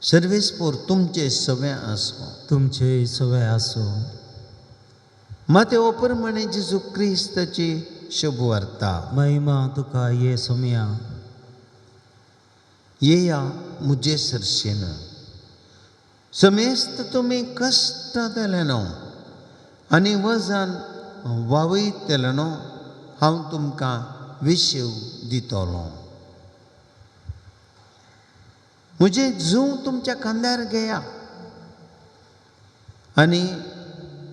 सर्वेस्पोर तुमचे सवे आसो, तुमचे सवे आसो. माते प्रमाणे जेजू क्रिस्ताची शुभवार्ता. महिमा तुका ये सोम्या. येया मुजे सरशेन समेस्त तुमी कश्ट जाले न्हू आनी वजन वावयतले न्हू, हांव तुमकां विशेव दितलो. म्हजें जूं तुमच्या खांद्यार घेया आनी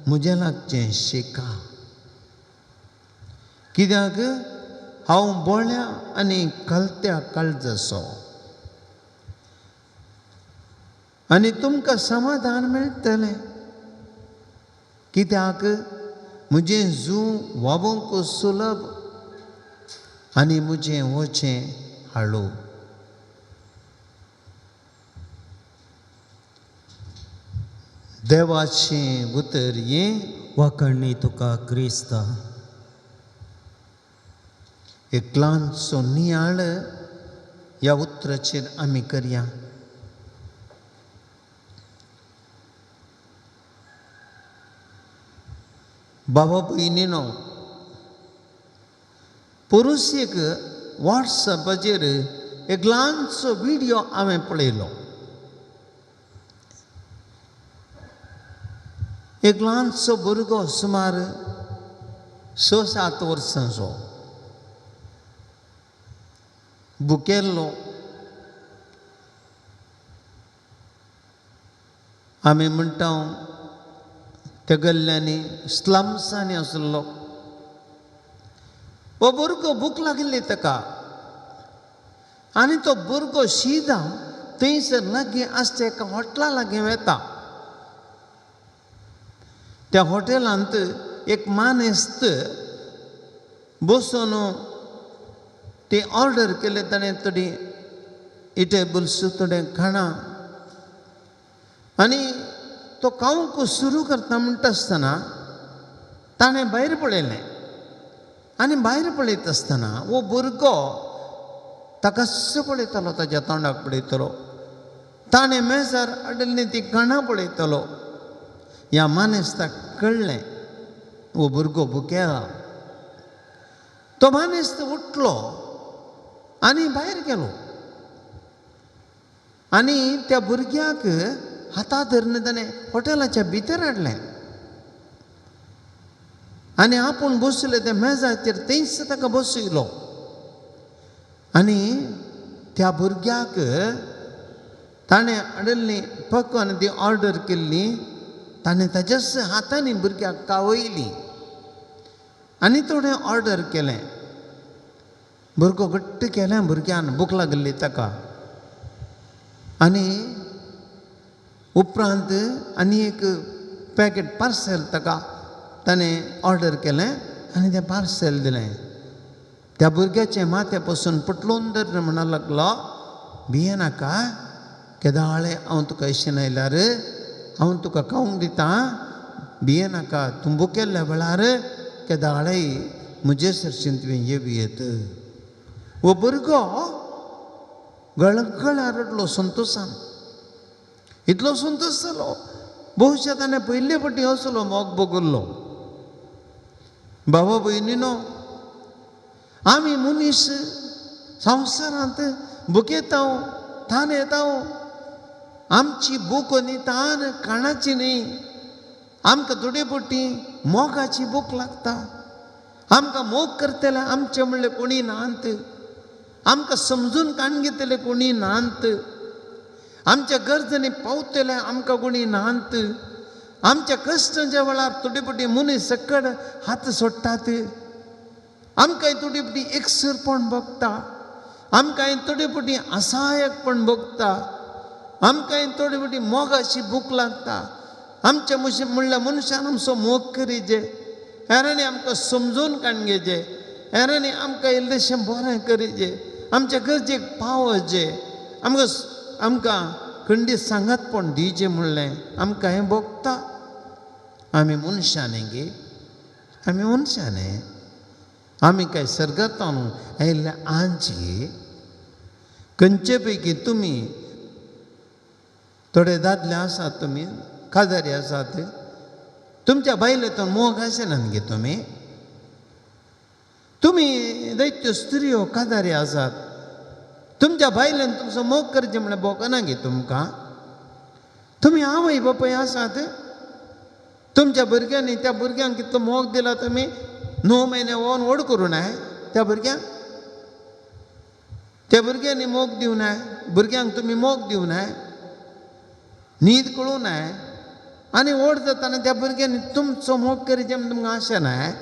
म्हजें लागचें शिका, कित्याक हांव बोळ्या आनी कलत्या काळजाचो आनी तुमकां समाधान मेळटलें. कित्याक म्हजें जूं वावोवंक सुलभ आनी म्हजें वचें हाडू. देवाचें उतर हें. वाखणणी तुका क्रिस्ता. एक ल्हानसो नियाळ ह्या उतराचेर आमी करया. बाबा भयणीनो, पोरुसेक वॉट्सएपाचेर एक ल्हानसो व्हिडियो हांवें पळयलो. एक ल्हानसो भुरगो सुमार 6-7 वर्सांचो भुकेल्लो. आमी म्हणटा त्या गल्ल्यांनी स्लम्सांनी आसलो. हो भुरगो भूक लागिल्ली ताका आनी तो भुरगो शिदा थंयसर लागीं आसता एका हॉटेला लागीं वता. त्या हॉटेलांत एक मानेस्त बसून ते ऑर्डर केले ताणें थोडी इटेबल्स, थोडें खाणां, आनी तो खावंक सुरू करता म्हणटा आसतना ताणें भायर पळयलें आनी भायर पळयता आसतना हो भुरगो ताकाच पळयतालो, ताच्या तोंडाक पळयतालो. ताणें मेजार हाडिल्लीं तीं खाणां पळयतालो. ह्या मानेस्ताक कळ्ळें हो भुरगो भुकेला. तो मानेस्त उठलो आनी भायर गेलो आनी त्या भुरग्याक हाता धरून ताणें हॉटेलाच्या भितर हाडलें आनी आपूण बसले त्या मेजाचेर थंयच ताका बसयलो आनी त्या भुरग्याक ताणें हाडिल्ली पकवान ती ऑर्डर केल्ली ताणें ताच्याच हातांनी भुरग्याक कावयली आनी थोडें ऑर्डर केलें. भुरगो घट्ट केलें भुरग्यान, भूक लागिल्ली ताका. आनी उपरांत आनी एक पॅकेट पार्सल ताका ताणें ऑर्डर केलें आनी तें पार्सल दिलें. त्या भुरग्याचें माथ्या पसून पटलून धरून म्हणूंक लागलो, भियेनाका, केदाळे हांव तुका अशें आयल्यार हांव तुका खावंक दितां, भियेनाका, तूं भुकेल्ल्या वेळार केदाळे म्हजे सरशीन तुवें येवं येत. हो भुरगो गळगळा रडलो संतोशान, इतलो संतोश जालो. बहुशा ताणें पयले फावटी असलो मोग भोगल्लो. बाबा भयणीनो, आमी मनीस संवसारांत भुकेता, तान येता. आमची भूक आनी तान खाणाची न्ही, आमकां थोडे फावटी मोगाची भूक लागता. आमकां मोग करतले आमचे म्हणले कोणी नात, आमकां समजून काण घेतले कोणी नात, आमच्या गरजांनी पावतले आमकां कोणी नात. आमच्या कश्टांच्या वेळार थोडे फावटी मनीस सकड हात सोडटात. आमकां थोडी फावटी एकसुरपण भोगता, आमकां थोडे फावटी असहायकपण भोगता, आमकां थोडे फावटी मोगाची भूक लागता. आमच्या मुशी म्हणल्यार मनशान आमचो मोग करीजे, हेरांनी आमकां समजून काण घेजे, हेरांनी आमकां इल्लेशें बरें करीजे, आमच्या गरजेक पावजे, आमकां आमकां खंडीत सांगातपण दिवचें म्हणलें आमकां हें भोगता. आमी मनशां न्ही गे, आमी मनशां न्ही, आमी काय सर्गांत आयिल्ले आंची. खंयचे पैकी तुमी थोडे दादले आसात, तुमी काजारी आसात, तुमच्या बायलेचो मोग आसना गे. तुमी तुमी दैत्य स्त्रियो काजारी आसात, तुमच्या बायलेन तुमचो मोग करचें म्हणल्यार भोगना गे तुमकां. तुमी आवय बापूय आसात, तुमच्या भुरग्यांनी त्या भुरग्यांक कितलो मोग दिला तुमी, 9 म्हयने व्होवन व्हड करूं नाय त्या भुरग्यांक, त्या भुरग्यांनी मोग दिवं नाय, भुरग्यांक तुमी मोग दिवं नाय, न्हीद कळूं नाय, आनी व्हड जाताना त्या भुरग्यांनी तुमचो मोग करीचें म्हूण तुमकां आशा नाय.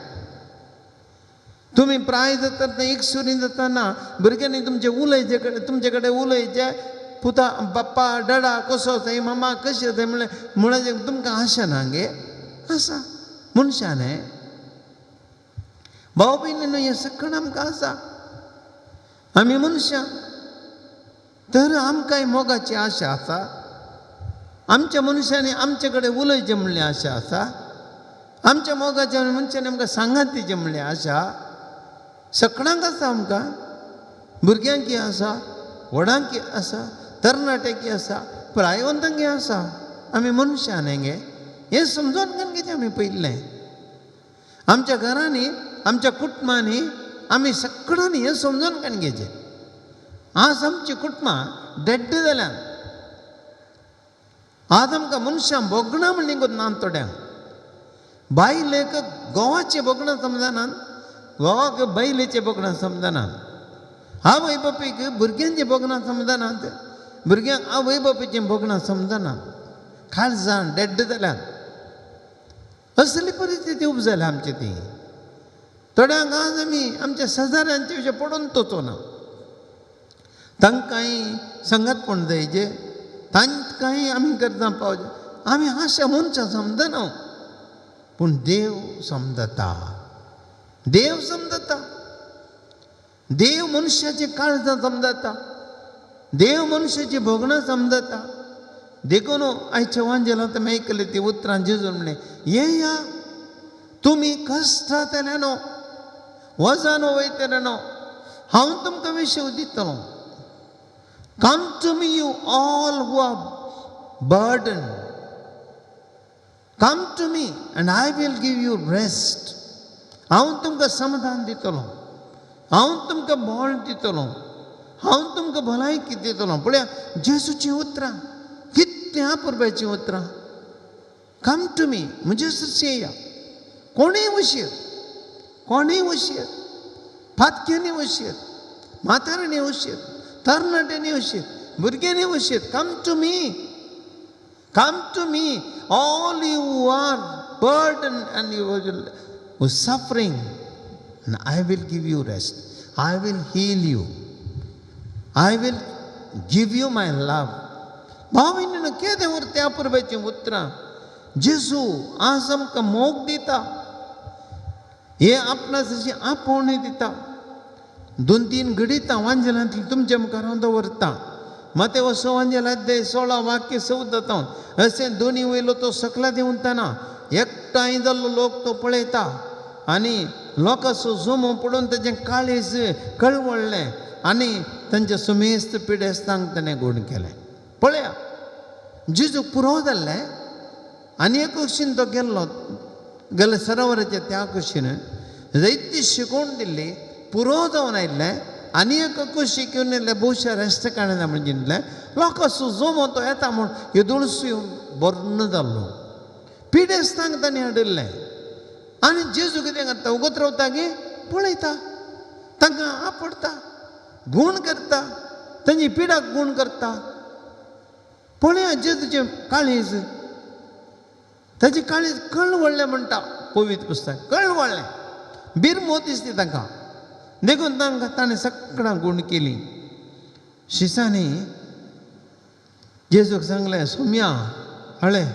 तुमी प्राय जाता एक सुरी जाताना भुरग्यांनी तुमचे उलयचे कडेन तुमचे कडेन उलयचे, पुता बाप्पा डडा कसो आसा, मामा कशें आसा म्हणलें म्हणून तुमकां आशा ना गे. आसा मनशां न्ही, भाव भयणी न्हू, हें सगळें आमकां आसा. आमी मनशां तर आमकांय मोगाची आशा आसा. आमच्या मनशांनी आमचे कडेन उलयचें म्हणलें आशा आसा. आमच्या मोगाच्या मनशांनी आमकां सांगात दिवचें म्हणलें आशा सगळ्यांक आसा. आमकां भुरग्यांकी आसा, व्हडांकी आसा, तरणाट्यांकी आसा, प्रायवंतांकी आसा. आमी मनशां न्ही गे, हें समजून घेवन कितें आमी पयलें आमच्या घरांनी आमच्या कुटुंबांनी आमी सगळ्यांनी हें समजून घेवन घेवचें. आज आमची कुटुंबां डेड्ड जाल्यान. आज आमकां मनशां भोगणां म्हणली ना थोड्यांक. बायलेक घोवाचें भोगणां समजनात, घोवाक बायलेचें भोगणां समजनात, आवय बापूयक भुरग्यांचें भोगणां समजनात, भुरग्यांक आवय बापूयचें भोगणां समजनात. काळजान डेड्ड जाल्यान. असली परिस्थिती उब जाल्या आमची ती. थोड्यांक आज आमी आमच्या शेजाऱ्यांचे विशय पडून तोचो ना. तांकांय संगतपण जायचे, तांकांय आमी गरजां पावचे. आमी आशा मनशां समजना, पूण देव समजता. देव समजता. देव मनशाचें काळजां समजता. देव मनशाचीं भोगणां समजता. देखून आयच्या वांजेलांत तुमी आयकलें ती उतरां जेजून म्हणलें, येया तुमी कश्टांतले न्हू, वजन वयतले न्हू, हांव तुमकां विशव दितलो. Come to me you all who are burdened. Come to me and I will give you rest. हांव तुमकां समाधान दितलो, हांव तुमकां बळ दितलो, हांव तुमकां भलायकी दितलो. पळया जेजूचीं उतरां कितलीं अपुरबायचीं उतरां. कम टू मी, म्हजे सरशी येया. कोणूय वशीर, कोणूय वशीर, पातक्यांनी वशीर, म्हाताऱ्यांनी वशीर, तरणाट्यांनी वशीर, भुरग्यांनी Washir. Come to me, come to me all you are burdened and you are suffering, and I will give you rest. I will heal you. I will give you my love. भाव केदें उरता अपुरबायचीं उतरां. जेजू आज आमकां मोग दिता, हे आपणा जशी आपोवणी दिता. दोन तीन घडितां वांजेलांतली तुमच्या मुखार हांव दवरता. मातेव वांजेल अध्याय 16 वाक्य 14 अशें दोनी वयलो तो सकला देंवतना एकठांय जाल्लो लोक तो पळयता आनी लोकांचो जोमो पडून तेजें काळीज कळवळ्ळें आनी तांच्या सुमेस्त पिडेस्तांक ताणें गूण केलें. पळया जेजूक पुरो जाल्लें आनी एक कुशीन तो गेल्लो, गेले सरोवराच्या त्या कुशीन जायती शिकोवन दिल्ली, पुरो जावन आयिल्लें आनी एक कुशीक येवन येयल्लें, भोवशा रेस्ट काडना म्हण जिनलें. लोकांचो जोमो तो येता म्हूण येदोळसो येवन बर्ण जाल्लो. पिडेस्तांक ताणें हाडिल्लें आनी जेजू कितें करता, उगत रावता गे पळयता, तांकां आपडटा, गूण करता, तांची पिडाक गूण करता. पळया जेजूचें काळीज, ताचें काळीज कळवळ्ळें म्हणटा पवित्र पुस्तक, कळवळ्ळें, बिरमो दिसली तांकां, देखून तांकां ताणें सगळां गूण केली. शिसांनी जेजूक सांगलें, सोम्या हळे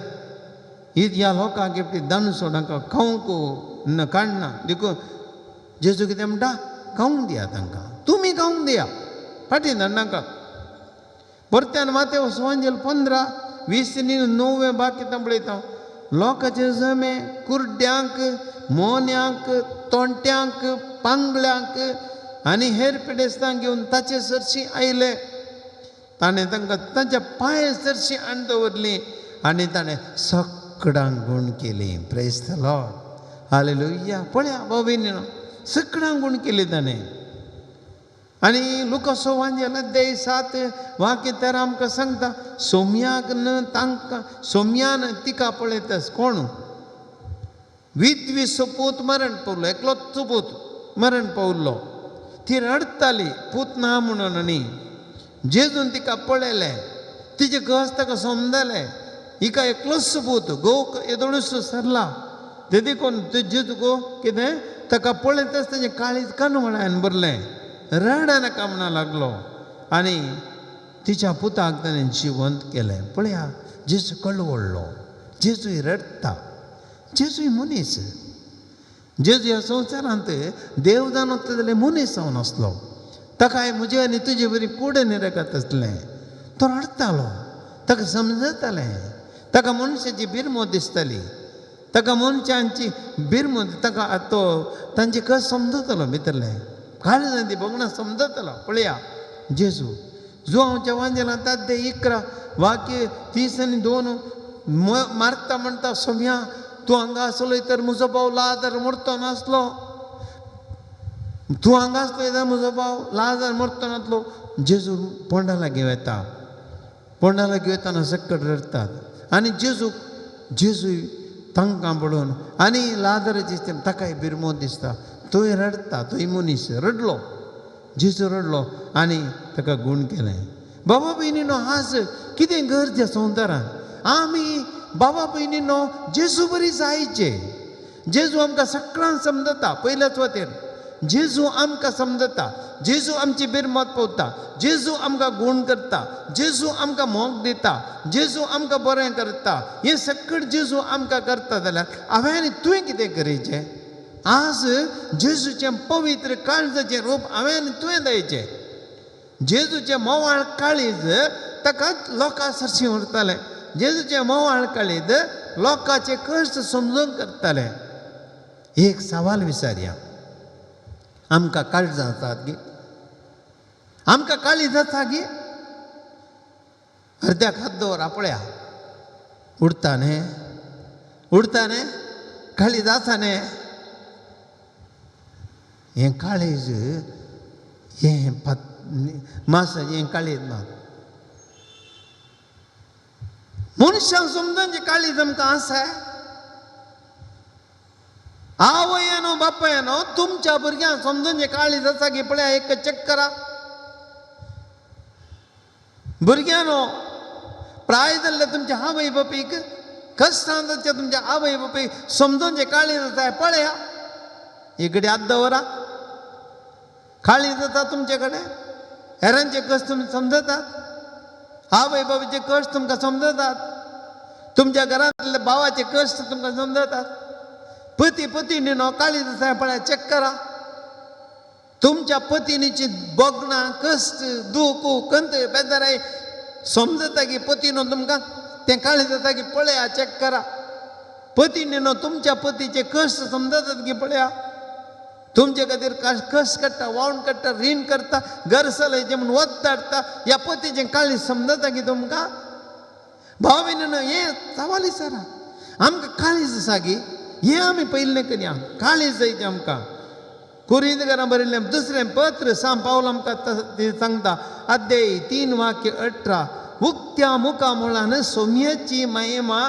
ह्या लोकांक एकटी दान सोडांक खावंक काडना, देखून जेजू कितें म्हणटा, खावंक दिया तांकां, तुमी खावंक दिया, फाटीं धाडनाका. परत्यान मातेव सुवांजेल 15:20 9 बाकी पळयता, लोकांचे जमे कुर्ड्यांक, मोन्यांक, तोंट्यांक, पांगल्यांक आनी हेर पिडेस्तांक घेवन ताचे सरशी आयले. ताणें तांकां तांच्या पांय सरशी हाडून दवरली आनी ताणें सगळ्यांक गूण केली. Praise the Lord, hallelujah. पळया भाव भयणीनो, सगळ्यांक गूण केली ताणें. आनी लुकासो वांजेल अध्याय 7 वाक्य 13 आमकां सांगता, सोम्याक न तांकां सोम्यान तिका पळयतास कोण विद्वीचो पूत मरण पावलो, एकलोच पूत मरण पावलो. ती रडटाली पूत ना म्हणून आनी जेजून तिका पळयलें, तिचे घस ताका समजलें, हिका एकलोच पूत, घोव येदोळूच सरला, ते देखून जेजू गो कितें ताका पळयताच तेजें काळीज कनवळान भरलें, रडनाका म्हणा लागलो आनी तिच्या पुताक ताणें जिवंत केलें. पळया जेजू कळवळ्ळो, जेजूय रडटा, जेजूय मनीस, जेजू ह्या संवसारांत देव जावन वता जाल्यार मनीस जावन आसलो. ताकाय म्हजे आनी तुजे बरी कूड निरगत आसलें. तो रडटालो, ताका समजतालें, ताका मनशाची बिरमो दिसताली, ताका मनशांची बिरमो, ताका तो तांचे कस समजतलो, भितरलें काळजान ती भोगणां समजतलो. पळया जेजू जो हांव वांजेला ताद्दे 11 वाक्य 32 मारता म्हणटा, सोम्या तूं हांगा आसलो तर म्हजो भाव लाजर मरतो नासलो, तूं हांगा आसलो तर म्हजो भाव लाजर मरतो नासलो. जेजू पोंडा लागीं वता, पोंडा लागीं वतना सक्कड रडटात आनी जेजू जेजू तांकां पळोवन आनी लाजराची ताकाय बिरमो दिसता, तोय रडटा, तोय मनीस रडलो, जेजू रडलो आनी ताका गूण केलें. बाबा भयणीनो आज कितें गरज आसा संवसारांत? आमी बाबा भयणीनो जेजू बरी जायचे. जेजू आमकां सगळ्यांक समजता, पयल्याच वाटेर जेजू आमकां समजता, जेजू आमची बिरमत पवता, जेजू आमकां गूण करता, जेजू आमकां मोग दिता, जेजू आमकां बरें करता. हें सगळें जेजू आमकां करता जाल्यार हांवें आनी तुवें कितें करीचें? आज जेजूचें पवित्र काळजाचें रूप हांवें आनी तुवें जायचें. जेजूचें मोवाळ काळीज ताका लोकां सरशीं व्हरतालें, जेजूचें मोवाळ काळीज लोकांचे कश्ट समजून करतालें. एक सवाल विचारया, आमकां काळजां आसात गे? आमकां काळीज आसा गे? अर्द्याक हात दवर पळया, उडता न्ही, उडता न्ही, काळीज आसा न्ही? हें काळीज हें मासाचें हें काळीज ना. मनशांक समजून जें काळीज आमकां आसा. आवयनो बापायनो तुमच्या भुरग्यांक समजून जें काळीज आसा की पळया एक चेक करा. भुरग्यांनो प्राय जाल्ले तुमच्या आवय बापायक, कश्टां जाच्या तुमच्या आवय बापायक समजून जें काळीज आसा पळया, इकडे हात दवरा, काळीज आसा तुमचे कडेन? हेरांचे कश्ट तुमी समजतात, आवय बापायचे कश्ट तुमकां समजतात, तुमच्या घरांतले भावाचे कश्ट तुमकां समजतात. पती पतिणीनो काळीज आसा पळया चेक करा. तुमच्या पतिणीची भोगणां, कश्ट, दूख, कंत, बेजाराय समजता की पतीनो तुमकां तें काळीज आसा की पळया चेक करा. पतिणीनो तुमच्या पतीचे कश्ट समजतात की पळया, तुमचे खातीर कश्ट काडटा, वावण काडटा, रीण करता, घर चलयचें म्हूण वत धाडटा, ह्या पतीचें काळीज समजता की तुमकां? भाव भयणीनो हें सवाल विचारा, आमकां काळीज आसा की? हें आमी पयलें करया, काळीज जायचें आमकां. कोरिंतकारां बरयल्लें दुसरें पत्र सांत पावल आमकां सांगता, अध्याय 3 वाक्य 18, उक्त्या मुखा मुळान सोम्याची महिमा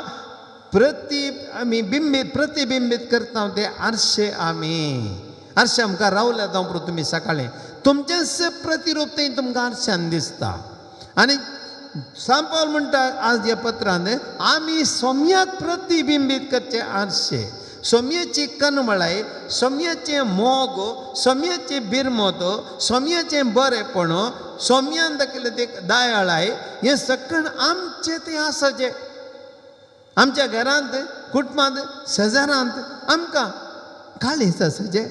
आमी प्रतिबिंबीत करता ते आरशे. आमी आरशे आमकां रावल्या जावं तुमी सकाळीं तुमचेंच प्रतिरूप थंय तुमकां आरशान दिसता. आनी सांत पावल म्हणटा आज ह्या पत्रान, आमी सोम्याक प्रतिबिंबीत करचे आरशे, सोम्याची कनमळाय, सोम्याचें मोग, सोम्याचें बिरमत, सोम्याचें बरेपण, सोम्यान दाखयलें ते दयाळाय, हें सगळें आमचें तें आसाचें. आमच्या घरांत, कुटुंबांत, शेजारांत आमकां काळीज आसाचें.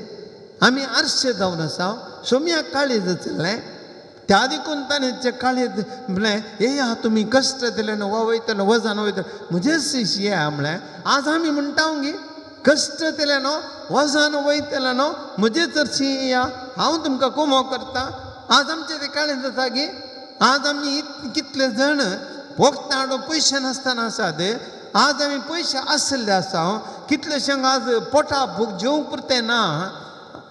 आमी आरशे जावन आसा, सोम्याक काळीज आशिल्लें, त्या देखून ताणें काळीज म्हणलें, येया तुमी कश्ट दिले न्हू, वयतलो वजन वयतलो म्हजेच येया म्हणलें. आज आमी म्हणटा गे कश्ट दिले न्हू, वजन वयतलें न्हू, म्हजे चडशी येया, हांव तुमकां कुमो करता. आज आमचें तें काळीज आसा गे? आज आमी कितले जाण वखदां हाडून पयशे नासतना आसात. आज आमी पयशे आशिल्ले आसा, कितलेशेंक आज पोटा भूक जेवंक पुरतें ना,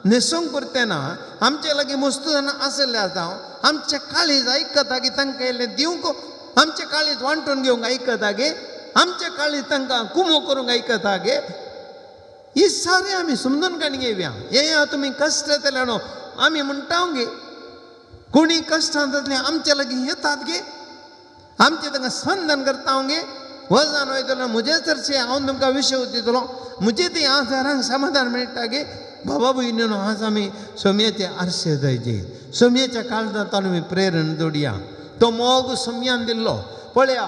न्हेसूंक पुरतें ना, आमचे लागीं मस्तू जाणां आशिल्ले आसा. आमचें काळीज आयकता की तांकां इल्लें दिवंक, आमचें काळीज वांटून घेवंक आयकता गे, आमचें काळीज तांकां कुमो करूंक आयकता गे. ही सारी आमी समजून काणी घेवया. येया तुमी कश्ट जातले न्हू, आमी म्हणटा गे कोणी कश्टां जातले आमचे लागीं येतात गे, आमचें तांकां स्पंदन करता गे. वजन वयतलो म्हजें चडशें हांव तुमकां विशय दितलो, म्हजें ती आजारांक समाधान मेळटा गे. बाबा भयणीनो आज आमी सोम्याचे आरशे जायचे, सोम्याच्या काळजांत आमी प्रेरण जोडया. तो मोग सोम्यान दिल्लो पळया,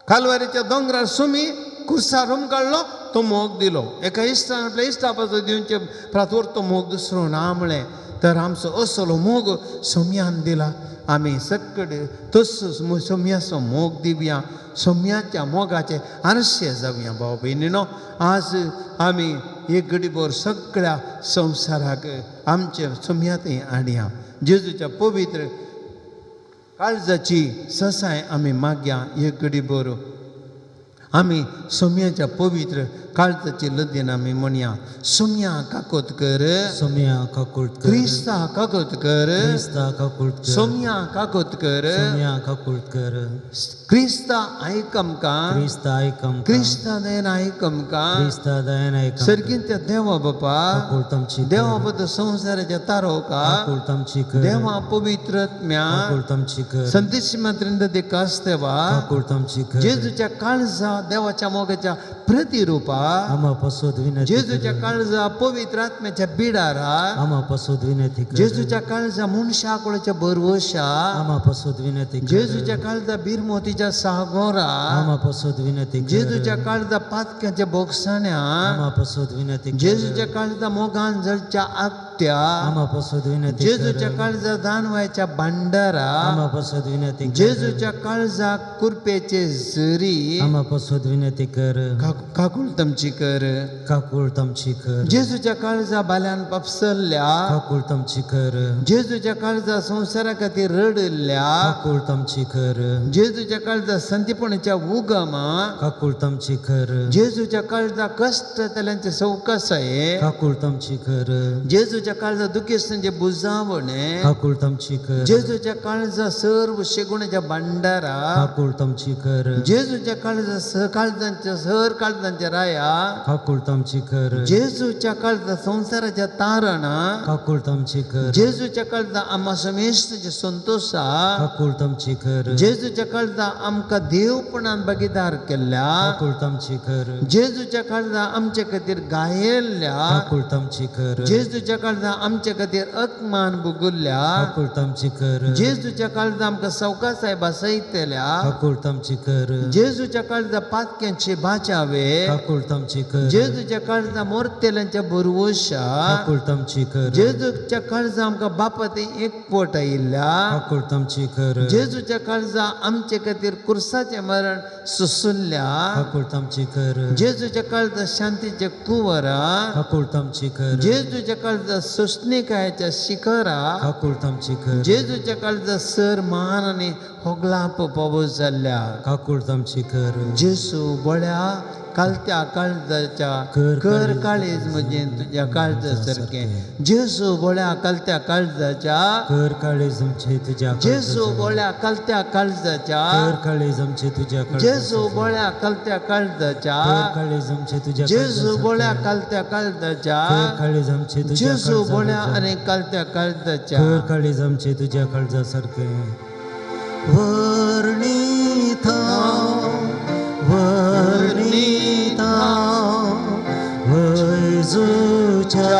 कालवारीच्या दोंगरार सोमी कुर्सार हुमकाडलो, तो मोग दिलो. एका इश्टान आपल्या इश्टा पासून दिवचे प्रातोर तो मोग दुसरो ना म्हळें. तर आमचो असलो मोग सोम्यान दिला. आमी सगळे तसो सोम्याचो मोग दिवया, सोम्याच्या मोगाचे आरशे जावया. भाव भयणीनो, आज आमी एक घडीभर सगळ्या संवसाराक आमचे सोम्यात हाडया. जेजूच्या पवित्र काळजाची ससाय आमी मागया. एक घडीभर आमी सोम्याच्या पवित्र काळजाची लदीन आमी म्हणया. सोम्या काकोत कर, सोम्या काकूट कर, क्रिस्ता काकोत कर, क्रिस्ता काकूट कर, सोम्या काकोत कर, सोम्या काकूट कर, क्रिस्ता आयक आमकां, क्रिस्ता आयक आमकां, क्रिस्ता दयेन आयक आमकां, क्रिस्ता दयेन आयक आमकां, सर्गींच्या देवा बापा, काकूट आमची कर, देवा बापा संवसाराच्या तारोका, काकूट आमची कर, देवा पवित्र आत्म्या, काकूट आमची कर, संदेश मात्रिंद कास्तेवा, काकूट आमची कर, जेजूच्या काळजा देवाच्या मोगाच्या प्रतिरूपा, आमा पासून विनंती, जेजूच्या काळजा पवित्र आत्म्याच्या बिडारा, आमा पासून विनंती, जेजूच्या काळजा मनशाकुळाच्या बरवशा, आमा पासून विनंती, जेजूच्या काळजा बिरमोतीच्या सागोरा, आमा पासून विनंती, जेजूच्या काळजा पातक्याच्या बोगसाण्या, आमा पासून विनंती, जेजूच्या काळजा मोगान जळच्या आगत्या, आमा पासून विनंती, जेजूच्या काळजा दानवायच्या भांडारा, आमा पासून विनंती, जेजूच्या काळजा कुरपेचे झरी, आमा पासून विनंती कर, काकूळ आमची कर, काकूळ आमची कर, जेजूच्या काळजा बाल्यान पापसल्ल्या, काकूळ आमची कर, जेजूच्या काळजा संवसारा खातीर रडल्ल्या, काकूळ आमची कर, जेजूच्या काळजा संतीपणाच्या उगमा, काकूळ आमची कर, जेजूच्या काळजा कश्ट जाल्यांचे सवकासाये, काकूळ आमची कर, जेजूच्या काळजा दुखेस्तांचे बुजावणे, काकूळ आमची कर, जेजूच्या काळजा सर्व शेगुण्याच्या भांडारा, काकूळ आमची कर, जेजूच्या काळजा काळजांच्या सर काळजांच्या राया, काकूळ आमची कर, जेजूच्या काळजा संवसाराच्या तारणा, काकूळ आमची कर, जेजूच्या काळजा आम्हा समेस्तचे संतोषा, काकूळ आमची कर, जेजूच्या काळजा आमकां देवपणान भागीदार केल्ल्या, काकूळ आमची कर, जेजूच्या काळजा आमचे खातीर गायल्ल्या, काकूळ आमची कर, जेजूच्या काळजा आमचे खातीर अपमान भोगुल्ल्या, काकूळ आमची कर, जेजूच्या काळजा आमकां सवकासाय बसयतल्या, काकूळ आमची कर, जेजूच्या काळजा पातक्यांचे बाचावे, काकूळ आमची कर, जेजूच्या काळजा मोरतेल्यांच्या बरवशा, काकूळ आमची कर, जेजूच्या काळजा आमकां बापा ते एकवट आयिल्ल्या, काकूळ आमची कर, जेजूच्या काळजा आमचे खातीर कुर्साचें मरण सोसुल्ल्या, काकूळ आमची कर, जेजूच्या काळजा शांतीचे कुंवरा, काकूळ आमची कर, जेजूच्या काळजा सोसणिकायेच्या शिखरा, काकूळ आमची कर, जेजूच्या काळजा सर मान आनी होगलाप पावस जाल्ल्या, काकूळ आमची कर, जेसू बळ्या कालत्या काळजाच्या कर काळीज म्हणजे तुज्या काळजा सारकें, जेसू बळ्या कालत्या काळजाच्या कर काळीज आमचे तुज्या, जेसू बळ्या कालत्या काळजाच्या कर काळीज आमचे तुज्या, जेसू बळ्या कालत्या काळजाच्या कर काळीज आमचे तुज्या, जेसू बळ्या कालत्या काळजाच्या कर काळीज आमचे तुज्या, जेसू बळ्या आनी कालत्या काळजाच्या कर काळीज आमचे तुज्या काळजा सारकें. वर्णिता वर्णिता वैजूच्या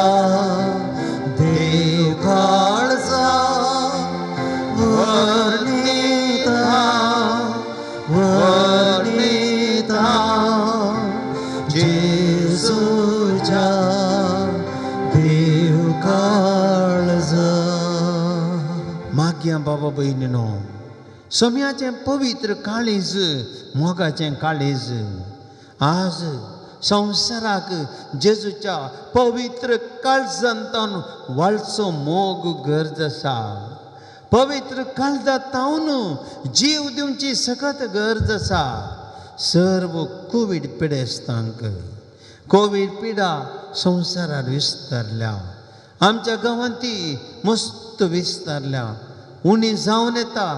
देव काळजा, वर्णिता वर्णिता जेजूच्या देव काळजा. मागया बाबा भयणीनो, सोम्याचें पवित्र काळीज, मोगाचें काळीज आज संवसाराक जेजूच्या पवित्र काळजांतल्यान वाळचो मोग गरज आसा. पवित्र काळजांतल्यान जीव दिवची सगळत गरज आसा. सर्व कोवीड पिडेस्तांक, कोवीड पिडा संवसारार विस्तारल्या, आमच्या गांवांत ती मस्त विस्तारल्या. उणी जावन येता,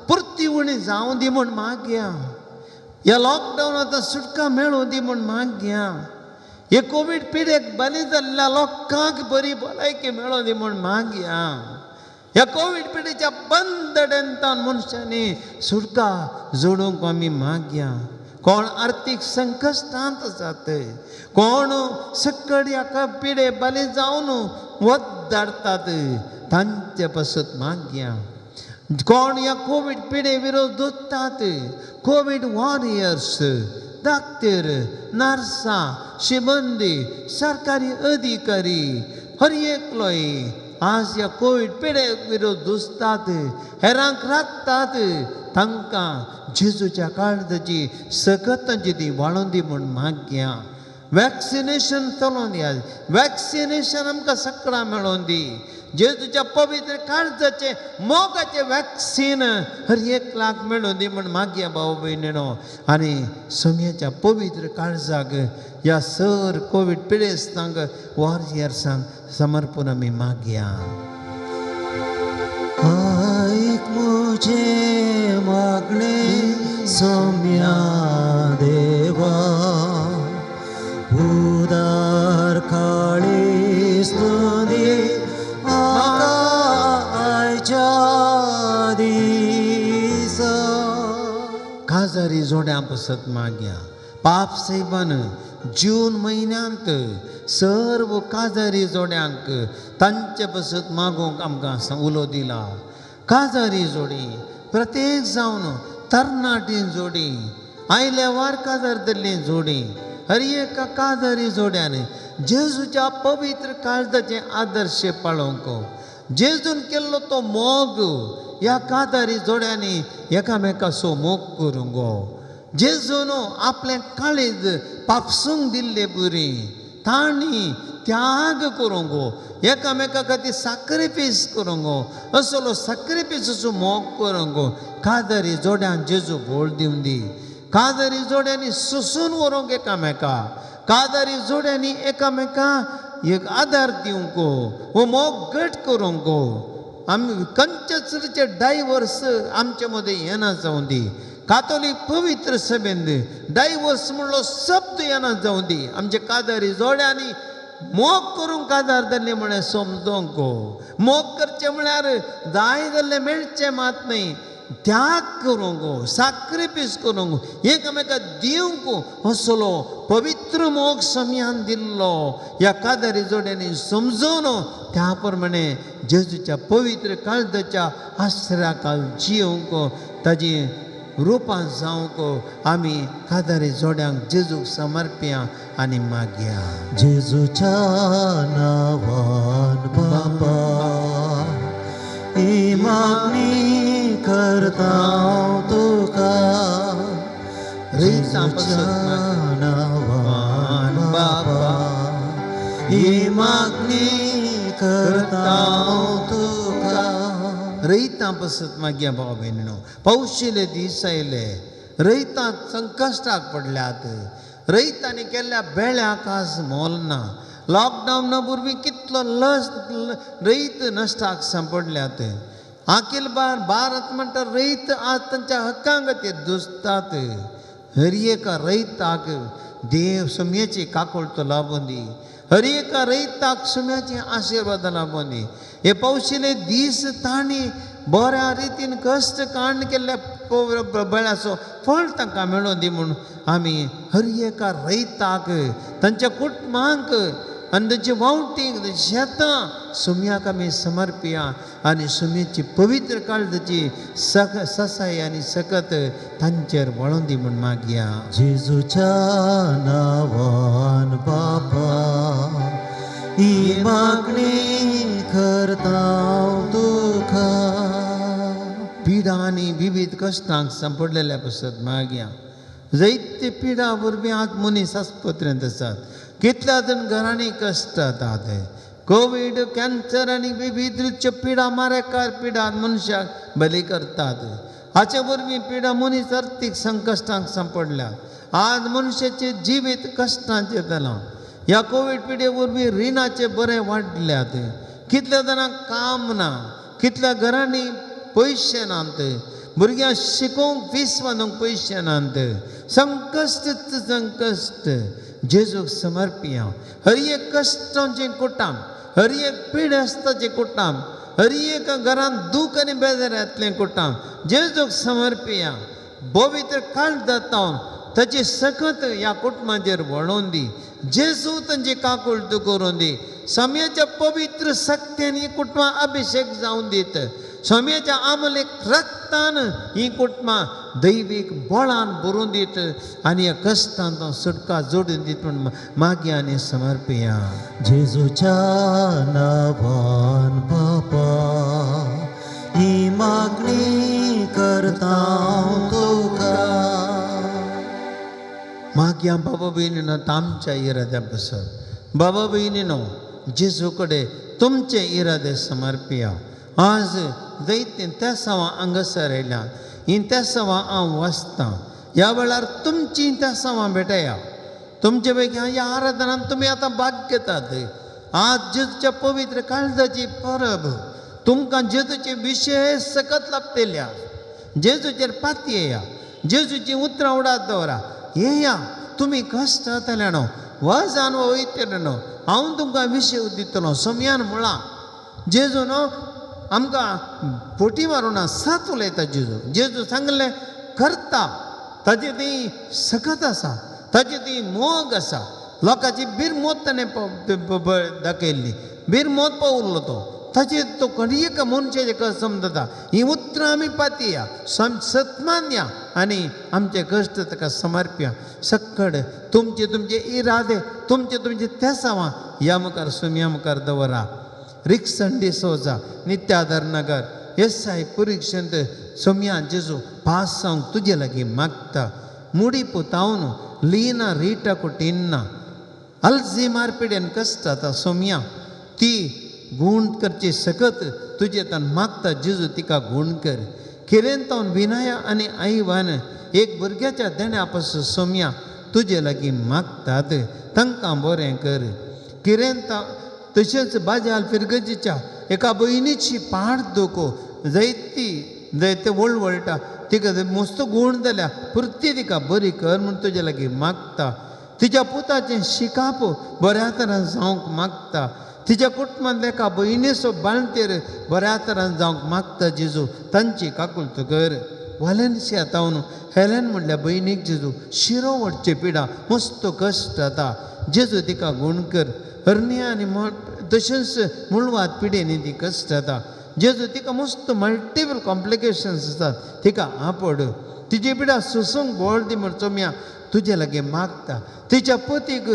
परती उणी जावं दी म्हूण मागया. ह्या लॉकडावन आतां सुटका मेळूं दी म्हूण मागया. हे कोवीड पिडेक बली जाल्ल्या लोकांक बरी भलायकी मेळूं दी म्हूण मागया. ह्या कोवीड पिडेच्या बंदडेंतान मनशांनी सुटका जोडूंक आमी मागया. कोण आर्थीक संकश्टांत आसात, कोण सकड ह्या पिडे बली जावन वत धाडटात, तांचे पासत मागया. कोण ह्या कोवीड पिडे विरोध दोतात, कोवीड वॉरियर्स, डॉक्टर, नर्सां, शिबंदी, सरकारी अधिकारी, हर एकलोय आज ह्या कोवीड पिडे विरोध दुसतात, हेरांक राखतात, तांकां जेजूच्या काळजाची सकत तांची ती वाळोवन दी म्हूण मागया. वॅक्सिनेशन चलोवन दी, वॅक्सिनेशन आमकां सगळां मेळोवन दी. जेजूच्या पवित्र काळजाचें मोगाचें वॅक्सीन हर एक लाख मेळोवन दी म्हूण मागया भाव भयणीनो. आनी सोम्याच्या पवित्र काळजाक ह्या सर कोवीड पिडेस्तांक वॉरियर्सांक समर्पण आमी मागया. आयक म्हजें मागणें सोम्या देवा, उदार काळीज तूं दी म्हाका आयच्या दिसा. काजारी जोड्यां पसत मागया. पाप सायबान जून म्हयन्यांत सर्व काजारी जोड्यांक तांचे पसत मागूंक आमकां उलो दिला. काजारी जोडी प्रत्येक जावन तरणाटी जोडी, आयल्या वार काजार धरली जोडी, हर एका काजारी जोड्यान जेजूच्या पवित्र काळजाचें आदर्श पाळोवंक, जेजून केल्लो तो मोग ह्या काजारी जोड्यांनी एकामेकाचो मोग करूंक, जेजून आपलें काळीज पापसूंक दिल्ले बरी तांणी त्याग करूंक, एकामेका खातीर साक्रिफीस करूंक, असलो साक्रिफिसाचो मोग करूंक काजारी जोड्यान जेजू भोळ दिवन दी. काजारी जोड्यांनी सोसून व्हरूंक एकामेका, काजारी जोड्यांनी एकामेका एक आदार दिवंक, हो मोग घट करूंक. आमी खंयच्याच तरेचे डायवर्स आमचे मदें येना जावं दी. कातोलीक पवित्र सभेंत डायवर्स म्हणलो शब्द येना जावं दी. आमचे काजारी जोड्यांनी मोग करूंक काजार धरले म्हळ्यार समजोंक, मोग करचें म्हळ्यार जाय जाल्लें मेळचें मात न्हय, त्याग करूंक, साक्रिफीस करूंक, एकामेका दिवंक असलो पवित्र मोग समयान दिल्लो ह्या काजारी जोड्यांनी समजून त्या प्रमाणे जेजूच्या पवित्र काळजाच्या आसऱ्याकाल जिवंक, ताजी रुपां जावंक आमी काजारी जोड्यांक जेजूक समर्पया आनी मागया. जेजूच्या नांवान बाबा ही मागणी करता तुका, जेजूच्या नांवान बाबा ही मागणी करता तुका. रयतां पसत मागया भाव भयणीनो. पावशिले दीस आयले, रयतां संकश्टाक पडल्यात, रयतांनी केल्ल्या बेळ्याक आज मोल ना. लॉकडावना पूर्वी कितलो लस रयत नश्टाक सांपडल्यात. अखिल भारत म्हणटा रयत आज तांच्या हक्कां खातीर झुजतात. हर एका रयताक देव सुम्याची काकुळतो लाबून दी, हर एका रयताक सुम्याची आशिर्वाद लाबून दी. हे पावशिले दीस तांणी बऱ्या रितीन कश्ट काडून केल्ल्या बळ्याचो फळ तांकां मेळोवन दी म्हूण आमी हर एका रयताक, तांच्या कुटुंबांक आनी तांचे वावटीक, तांची शेतां सुम्याक आमी समर्पया आनी सुम्याची पवित्र काळजाची ससाय आनी सकत तांचेर वळोवन दी म्हूण मागया. जेजूच्या नांवान बाबा ही मागणी करता तुका. पिडा आनी विविध कश्टांक सांपडलेल्या पसत मागया. जायते पिडा वरवीं आज मनीस आस्पत्रेंत आसात, कितल्या जाण घरांनी कश्ट जातात. कोवीड, कॅन्सर आनी विविध रितच्यो पिडा, मारेकार पिडा मनशाक बली करतात. हाचे वरवीं पिडा मनीस अर्थीक संकश्टांक सांपडल्या. आज मनशाचें जिवीत कश्टांचें जालां. ह्या कोवीड पिडे वरवीं रिणाचे बरें वाडल्यात. कितल्या जाणांक काम ना, कितल्या घरांनी पयशे नात, भुरग्यांक शिकोवंक फीस बांदूंक पयशे नात. संकश्ट संकश्ट जेजूक समर्पया. हर एक कश्टांचें कुटाम, हर एक पिडेस्ताचें कुटाम, हर एक घरांत दूख आनी बेजार येतलें कुटाम जेजूक समर्पया. पवित्र काळजांत ताची सकत ह्या कुटुंबाचेर वळोवन दी. जेजू तांची काकुळट करून दी. स्वाम्याच्या पवित्र शक्तीन ही कुटुंबां अभिशेक जावन दीत. स्वाम्याच्या आमलेक रक्तान ही कुटुंबां दैवीक बळान भरून दीत आनी ह्या कश्टांत सुटका जोडून दीत म्हूण मागया आनी समर्पया. जेजूच्या नांवान बापा ही मागणी करता तुका. मागया बाबा भयणीनो आमच्या इराद्या पासत. बाबा भयणीनो जेजू कडेन तुमचे इरादे समर्पया. आज जैतीन तेसांवां हांगासर आयल्या, हीं तेसांवां हांव वाचतां. ह्या वेळार तुमचीं तेसांवां भेटया. तुमचे पैकी ह्या आराधनान तुमी आतां भाग घेतात. आज जेजूच्या पवित्र काळजाची परब तुमकां जेजूचे विशेश सकत लाभतल्या. जेजूचेर पातयेया, जेजूचीं उतरां उडात दवरा. येया तुमी कश्ट जातले न्हू, वजान वयतले न्हू, हांव तुमकां विशय दितलो. सोमयान म्हळां जेजू न्हू आमकां फोटी मारूना, सत उलयता जेजू. जेजू सांगलें करता, ताजे ती सकत आसा, ताजी ती मोग आसा. लोकांची बिरमोत ताणें दाखयल्ली, बिरमोत पावलो तो, ताचे तो एका मनशाचें कशें समजता. हीं उतरां आमी पातया, सत्मान्या आनी आमचे कश्ट ताका समर्प्या. सक्कड तुमचे तुमचे इरादे, तुमचे तुमचे तेसांवां ह्या मुखार सुमया मुखार दवरा. रिक्सन डिसोजा, नित्याधर नगर, एस I पुरिक्षंत सोमया जेजू पास जावंक तुजे लागीं मागता. मुडी पुतावन लीना रिटा कुटिन्ना अल्झिमार पिडेन कश्ट जाता सोमया, ती गूण करची सकत तुजे तान मागता. जेजू तिका गूण कर. किरेंतावन विनया आनी आईवान एक भुरग्याच्या देण्या पासून सोमया तुजे लागीं मागतात, तांकां बरें कर. किरेंता तशेंच बाजाल फिरगजीच्या एका भयणीची पाड दुखो जायती जायते वळवळटा, तिका मस्त गूण जाल्या पुरती तिका बरी कर म्हूण तुजे लागीं मागता. तिच्या पुताचें शिकाप बऱ्या तरान जावंक मागता. तिच्या कुटुंबांतल्या एका भयणीचो बाळंतेर बऱ्या तरान जावंक मागता. जेजू तांची काकुळट कर. वालेन्सिया तावन हेलेन म्हणल्या भयणीक जेजू शिरो वडचे पिडा मस्त कश्ट जाता, जेजू तिका गूण कर. हरनिया आनी तशेंच मुळवात पिडेनी ती कश्ट जाता, जेजू तिका मस्त मल्टिपल कॉम्प्लिकेशन्स आसात, तिका आपड. तिची पिडा सोसूंक बळ दी म्हूण चोमया तुजे लागीं मागता. तिच्या पतीक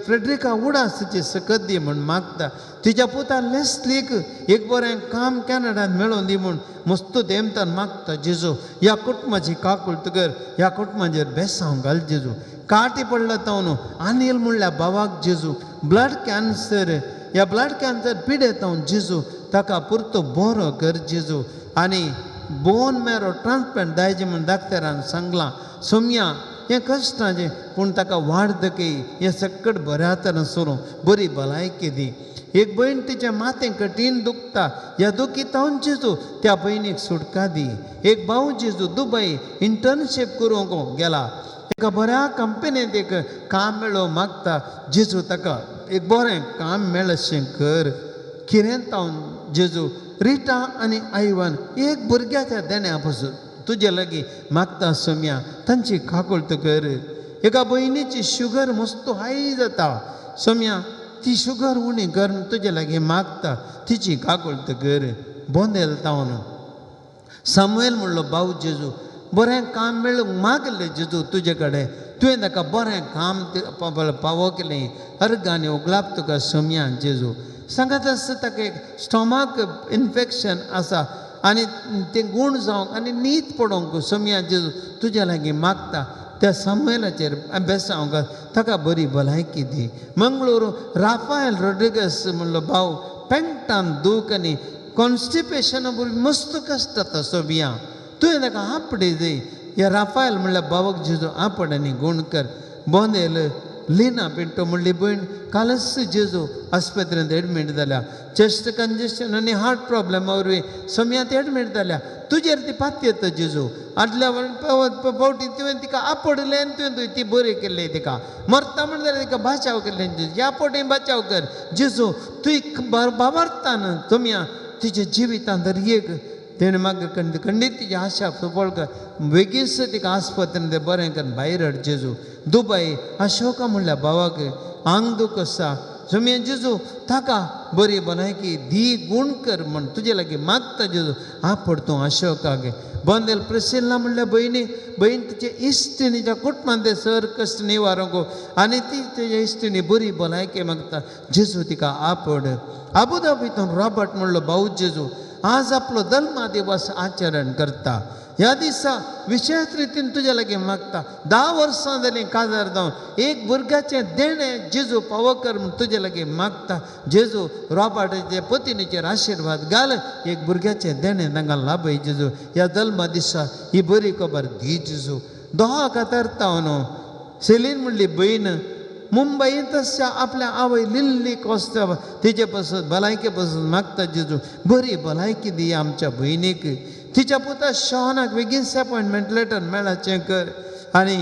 फ्रेड्रिका उडास सकत दी म्हूण मागता. तिच्या पुता लेस्लीक एक बरें काम कॅनडान मेळोवन दी म्हूण मस्त देमतान मागता. जेजू ह्या कुटुंबाची काकुळट कर, ह्या कुटुंबाचेर बेसांव घाल जेजू. काटी पडला तावन अनिल म्हणल्या भावाक जेजू ब्लड कॅन्सर, ह्या ब्लड कॅन्सर पिडेतावन जेजू ताका पुरतो बरो कर जेजू. आनी बोन मॅरो ट्रान्सप्लांट जायचे म्हूण डाक्टरान सांगलां. सोमया हें कश्टाचें पूण ताका वार्धकी हें सकट बऱ्या तरान सोरूं बरी भलायकी दी. एक भयण तिचें माथें कठीण दुखता, ह्या दुखीतावन जेजू त्या भयणीक सुटका दी. एक भाव जेजू दुबय इंटर्नशीप करूंक गेला, एका बऱ्या कंपनींत एक काम मेळोवंक मागता. जेजू ताका एक बरें काम मेळशें कर. किरेंतावन जेजू रिटा आनी आयवन एक भुरग्याच्या देण्या पासून तुजे लागीं मागता. सोमया तांची काकुळट कर. एका भयणीची शुगर मस्त हाय जाता, सोमया ती शुगर उणी कर तुजे लागीं मागता, तिची काकुळट कर. बोंदेल तावन सामुएल म्हणलो भाव जेजू बरें काम मेळूंक मागलें जेजू तुजे कडेन, तुवें ताका बरें काम पावो केलें. अर्गांनी उगलाप तुका सोमया जेजू. सांगत आसता ताका एक स्टॉमाक इन्फेक्शन आसा आनी तें गूण जावंक आनी न्हीद पडोवंक सोमया जेजू तुज्या लागीं मागता. त्या सामुएलाचेर बेसांव ताका बरी भलायकी दी. मंगळूर राफायल रोड्रिगस म्हणलो भाव पेंटान दूख आनी कॉन्स्टिपेशन मस्त कश्ट जाता सोमया, तुवें ताका आपडे दी. ह्या राफायल म्हणल्यार भावाक जेजू आपड आनी गूण कर. बोंदेल लिना पिंटो म्हणली भयण कालच जेजू आस्पत्रेंत एडमीट जाल्या, चेस्ट कंजेशन आनी हार्ट प्रॉब्लेमा वरवीं सोमयांत एडमीट जाल्या. तुजेर ती पातयेता जेजू. आदल्या फावटी तुवें तिका आपडलें आनी तुवें ती बरी केल्ली, तिका मरता म्हण जाल्यार तिका बाचाव केल्लें जेजू. ह्या फावटी बाचाव कर जेजू. तुवें बाबार्थान सोमया तिच्या जिवितांत एक तेणें मागीर खंडीत तिची आशा सफळ कर, बेगीनच तिका आस्पत्रेंत बरें कर भायर हाड जेजू. दुबय अशोका म्हणल्या भावाक आंग दूख आसा, सोमया जेजू ताका बरी भलायकी दी गूण कर म्हण तुजे लागीं मागता जेजू आपड तूं अशोकाक. बंदेल प्रिसिल्ला म्हणल्यार भयणी भयण तिचे इश्टिणीच्या कुटुंबांत ते सर कश्ट निवारूंक आनी ती तेच्या इश्टिणी बरी भलायकी मागता जेजू तिका आपड. आबुधाबीतून रॉबर्ट म्हणलो भाऊ जेजू आज आपलो धर्मा दिवस आचरण करता. ह्या दिसा विशेश रितीन तुज्या लागीं मागता 10 वर्सां जालीं काजार जावन एक भुरग्याचें देणें जेजू पावो कर म्हूण तुजे लागीं मागता. जेजू रॉबर्टाचे पतिनीचेर आशिर्वाद घाल एक भुरग्याचें देणें तांकां लाभय जेजू. ह्या जल्मा दिसा ही बरी खबर दी जेजू. दोहा कातरता न्हू सेलीन म्हणली भयण मुंबयंत आसच्या आपल्या आवय लिल्ली कोस्ता तिचे पासून भलायके पासून मागता जेजू बरी भलायकी दी आमच्या भयणीक. तिच्या पुता शॉनाक बेगीन अपॉयंटमेंट लेटर मेळाचें कर. आनी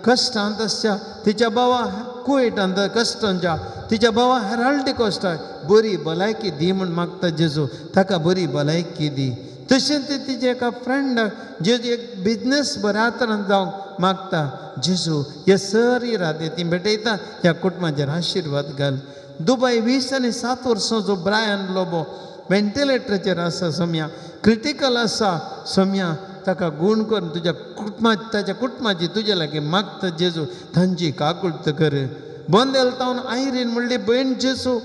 कश्टांत आसच्या तिच्या भावा कुवेटांत कश्टांच्या तिच्या भावा हेराल्ड कोस्टा बरी भलायकी दी म्हूण मागता जेजू ताका बरी भलायकी दी. तशेंच तिच्या एका फ्रेंडाक जेजू एक बिजनेस बऱ्या तरान जावंक मागता जेजू. हे सर इरादे ती भेटयता ह्या कुटुंबाचेर आशिर्वाद घाल. दुबय 20 आनी 7 वर्सांचो ब्रायन लोबो व्हेंटिलेटराचेर आसा सोमया क्रिटिकल आसा सोमया ताका गूण करून तुज्या कुटुंबा ताच्या कुटुंबाची तुज्या लागीं मागता जेजू तांची काकुळट कर. बंदेल तावन आयरीन म्हणली भयण जेजू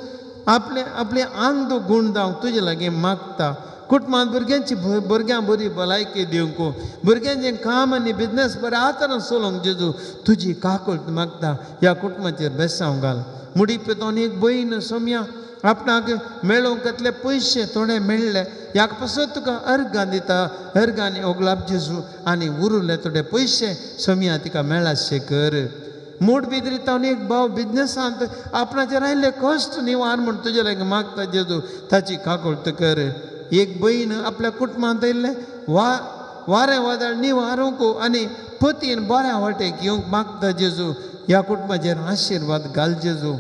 आपले आपले आंग गूण जावंक तुज्या लागीं मागता. कुटुंबांत भुरग्यांची भुरग्यां बरी भलायकी दिवंक भुरग्यांचें काम आनी बिजनेस बरें आतां चलोवंक जेजू तुजी काकुळट मागता. ह्या कुटुंबाचेर बेसांव घाल. मुडी पेतोन एक भयण सोमया आपणाक मेळोवंक घातले पयशे थोडे मेळ्ळे ह्या पासत तुका अर्गां दिता अर्गांनी ओगलाप जेजू आनी उरुल्ले थोडे पयशे सोमया तिका मेळाशे कर. मूड बिद्री तावन एक भाव बिजनेसांत आपणाचेर आयिल्ले कश्ट निवार म्हूण तुजे लागीं मागता जेजू ताची काकुळट कर. एक भयण आपल्या कुटुंबांत आयिल्लें वारें वादळ निवारूंक आनी पतीन बऱ्या वाटेक येवंक मागता जेजू ह्या कुटुंबाचेर आशिर्वाद घाल जेजू.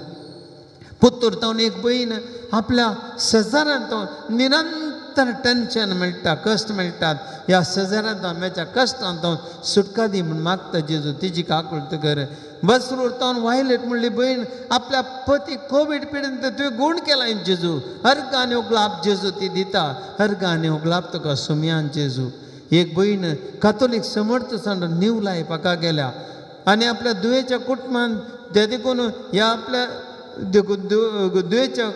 पुत्तूर तावन एक भयण आपल्या शेजाऱ्यांत तावन निरंतर टेन्शन मेळटा कश्ट मेळटात ह्या शेजाऱ्यांत तावन मेळच्या कश्टांत तावन सुटका दी म्हूण मागता जेजू तिची काकुळट कर. बसरूर तावन वायलेट म्हणली भयण आपल्या पती कोवीड पिडेन तुवें गूण केला जेजू अर्गांनी उगलाप जेजू ती दिता अर्गांनी उगलाप तुका सुमयान जेजू. एक भयण कातोलीक समर्थ सांड न्यू लायफाका गेल्या आनी आपल्या दुयेच्या कुटुंबान ते देखून ह्या आपल्या दुयेच्या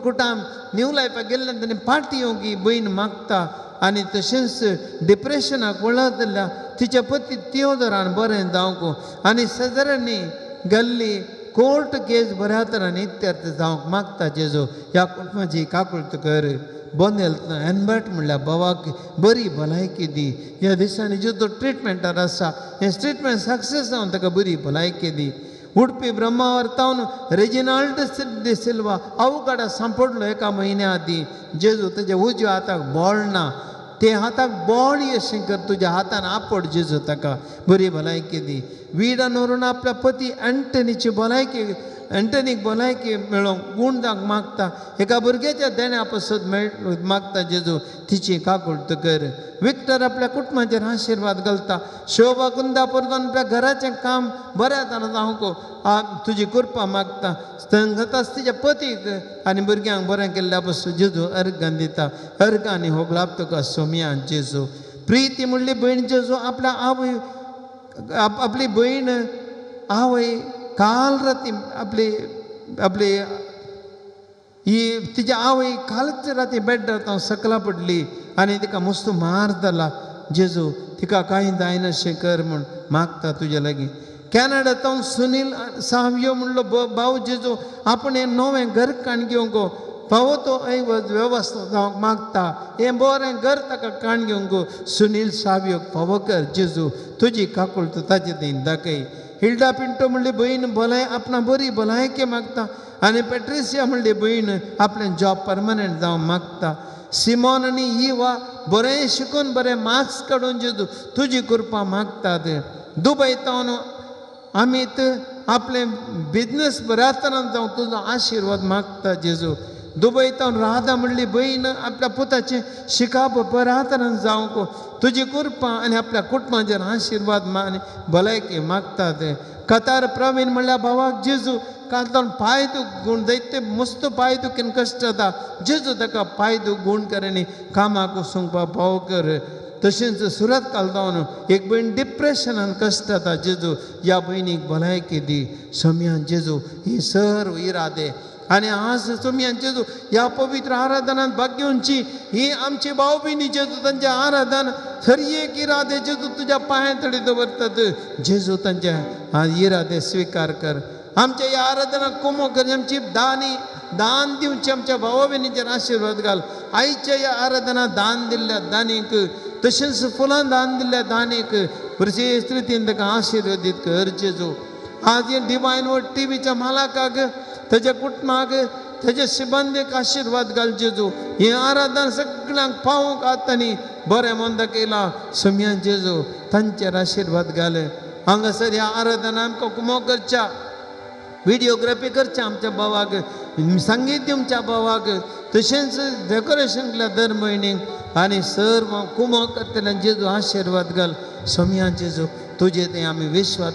कुटाम न्यू लायफाक गेल्ल्यान ताणें पार्टी येवंक ही भयण मागता आनी तशेंच डिप्रेशनाक वळखल्या तिच्या पती तियोदरान बरें जावंक आनी शेजाऱ्यांनी गेल्ली कोर्ट केस बऱ्या तरान इत्यर्थ जावंक मागता जेजू ह्या कुटुंबाची काकुळट कर. बोनेल एनबर्ट म्हणल्यार भावाक बरी भलायकी दी. ह्या दिसांनी जो तो ट्रिटमेंटार आसा हें ट्रिटमेंट सक्सेस जावन ताका बरी भलायकी दी. उडपी ब्रह्मावर तावन रेजिनाल्ड डिसिल्वा अवघडा सांपडलो एका म्हयन्या आदीं जेजू तेज्या उजव्या हाताक बोळ ना ते हाताक बोळ अशें कर तुज्या हातान आपड जेजू ताका बरी भलायकी दी. विडा नोरून आपल्या पती एंटनीची भलायकी एंटनीक भलायकी मेळोवंक गूण जावंक मागता एका भुरग्याच्या देण्या पासत मेळ मागता जेजू तिची काकुळट कर. विक्टर आपल्या कुटुंबाचेर आशिर्वाद घालता. शोभा कुंदापूर आपल्या घराचें काम बऱ्या तरान जावंक तुजी कृपा मागता. संगताच तिच्या पतीक आनी भुरग्यांक बरें केल्ल्या पासून जेजू अर्गां दिता अर्गांनी होगलाप तुका सोमया जेजू. प्रिती म्हणली भयण जेजू आपल्या आवय आपली भयण आवय काल राती आपली आपली ही तिच्या आवय कालच राती बेड्डार हांव सकला पडली आनी तिका मस्त मार जाला जेजू तिका कांय जायनाशें कर म्हूण मागता तुज्या लागीं. कॅनडा तावन सुनील सावयो म्हणलो भाव जेजू आपण हें नवें घर काण घेवंक फावो तो वेवस्था जावंक मागता हें बरें घर ताका काण घेवंक सुनील सावयोक फावो कर जेजू तुजी काकुळट ताचे थंय दाखय. हिल्डा पिंटो म्हणली भयण भलाय आपणा बरी भलायकी मागता आनी पेट्रिसिया म्हणली भयण आपलें जॉब परमनंट जावंक मागता. सिमोन आनी इवा बरें शिकून बरें मार्क्स काडून जेजू तुजी कृपा मागतात. दुबय तावन आमी आपलें बिजनेस बऱ्या तरान जावं तुजो आशिर्वाद मागता जेजू. दुबय तावन राधा म्हणली भयण आपल्या पुताचें शिकाप बऱ्या तरान जावंक तुजी कृपा आनी आपल्या कुटुंबाचेर आशिर्वाद आनी भलायकी मागतात. कतार प्रवीण म्हणल्यार भावाक जेजू कांतान पांय दुख जायते मस्त पांय दुखीन कश्ट जाता जेजू ताका पांय दुख गूण कर आनी कामाक वचूंक पाव कर. तशेंच सुरत कालदावन एक भयण डिप्रेशनान कश्ट जाता जेजू ह्या भयणीक भलायकी दी. सम्यान जेजू ही सर्व इरादे आनी आज सोम्यान जेजू ह्या पवित्र आराधनान भाग घेवची ही आमची भाव भयणी जेजू तांचें आराधन हर एक इरादे जेजू तुज्या पांयां तडी दवरतात जेजू तांचे इरादे स्विकार कर. आमच्या ह्या आराधनाक कुमो कर आमची दानी दान दिवचे आमच्या भावा भयणीचेर आशिर्वाद घाल. आयच्या ह्या आराधना दान दिल्ल्या दानीक तशेंच फुलां दान दिल्ल्या दानीक विशेश रितीन ताका आशिर्वादीत कर जेजू. आज हे डिवायन वर्ड टीव्हीच्या मालकाक ताच्या कुटुंबाक ताच्या सिबंदीक आशिर्वाद घाल जेजू. हें आराधन सगळ्यांक पावोवंक आतां बरें मन दाखयलां सम्यान जेजू तांचेर आशिर्वाद घाले. हांगासर ह्या आराधना आमकां कुमो करच्या व्हिडियोग्राफी करच्या आमच्या भावाक संगीत दिवच्या भावाक तशेंच डेकोरेशन केल्या दर म्हयन्याक आनी सर्व कुमो करतल्या जेजू आशिर्वाद घाल. सम्यान जेजू तुजे ते आमी विश्वास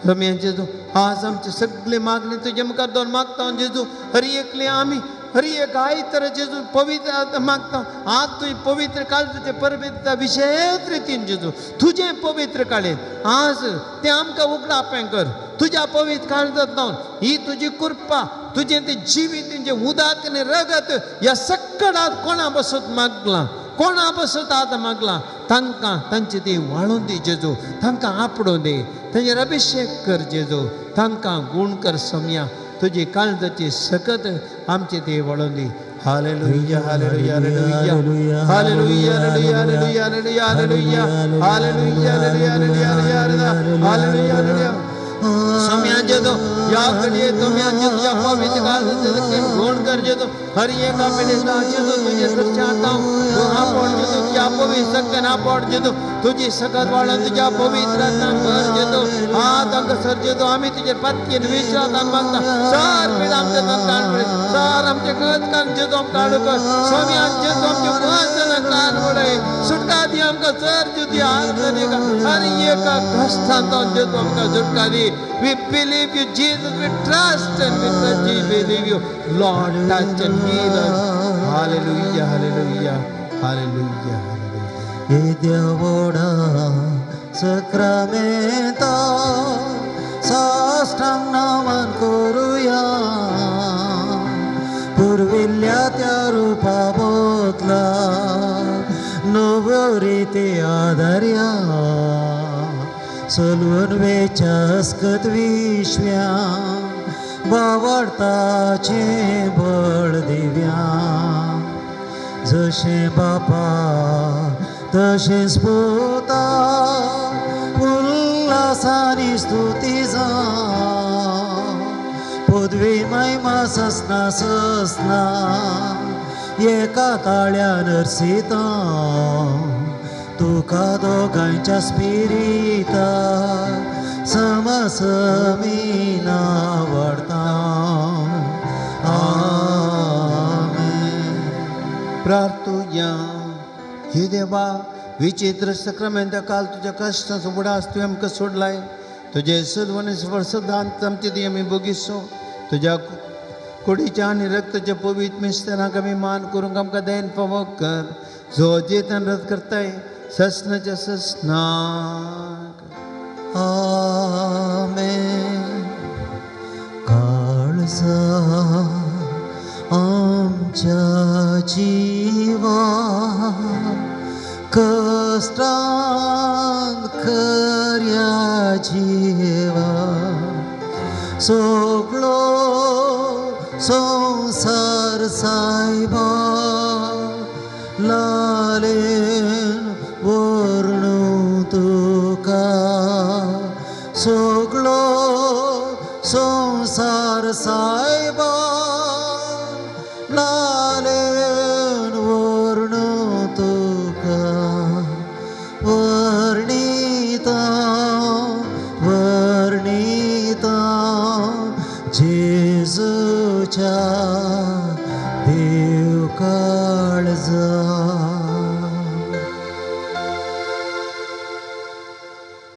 सम्यान जेजू आज आमची सगळी मागणी तुजे मुखार दोन मागता जेजू. हर एकली आमी हर एक आयतर जेजू पवित्र मागता आज तुजी पवित्र काळ तुजे परबेता विशेष रितीन जेजू तुजें पवित्र काळेन आज तें आमकां उगडापें कर. तुज्या पवित्र काळजांत लावन ही तुजी कृपा तुजें तें जिवीत तुजें उदक आनी रगत ह्या सगळ्यांत कोणा बसत मागलां कोणा बसत आतां मागलां तांकां तांची ती वाळून दी जेजू तांकां आपडून दी तांचेर अभिशेक कर जेजू तांकां गूण कर सम्या तुजी काळजाची सकत आमची ती वाळून दी. Hallelujah hallelujah hallelujah hallelujah hallelujah hallelujah hallelujah hallelujah hallelujah hallelujah hallelujah. सम्यान जेजू या घडये तुम्यान जेजू या पवित्र काळजाचे गुण कर जेजू हर एक आपणे जेजू तुझे दर्शाता आपण जेजू तुझ्या पवित्र सकन आपण जेजू तुझी सकत वाळून तुझ्या पवित्र भर जेजू हात हांगासर जेजू आमी तुजे पत्तीन विश्वासान मागता सर पीड आमच्या कान पडे सर आमचे गज कान जेजू आमकां हाडू कर. सम्यान जेजू आमचे वचन कान पडे सुटका दी आमकां सर जेजू हात हर एका कश्टान जेजू आमकां सुटका दी. We believe you, Jesus. We trust and we trust you. Believe you, Lord. Touch and heal us. Hallelujah, hallelujah, hallelujah, hallelujah. येद्या सक्रामेंता साष्टांग नमन करुया पुर्विल्ल्या त्या रुपा बदला नव्यो रिती आदारया सलून वेच्यास्कत विश्व्या बावडताचें बळ दिव्या जशें बापा तशेंच पुता उल्हासानी स्तुती जावं पदवी महिमा ससना ससना एका ताळ्यान अर्सिता तुका दोगांच्या स्पिरिता समसमीना वाडता. आमेन. प्रार्थुया. हे देवा विचित्र सक्रामेंता काल तुज्या कश्टाचो उगडास तुवें आमकां सोडलाय तुजे सदवणी वर्सदान आमचे ती आमी बोगिसो तुज्या कुडीच्या आनी रक्ताच्या पवित्र मिस्तरांक आमी मान करूंक आमकां दयेन फावो कर जो जेतन रद्द करताय ससनाच्या ससनाक. आमेन. काळजा आमच्या जिवा कश्टांत खऱ्या जिवा सगळो संवसार सायबा लालेन वर्णू तुका सगळो संवसार सायबा लालेन वर्णू तुका वर्णिता वर्णिता जेजूच्या देव काळजा.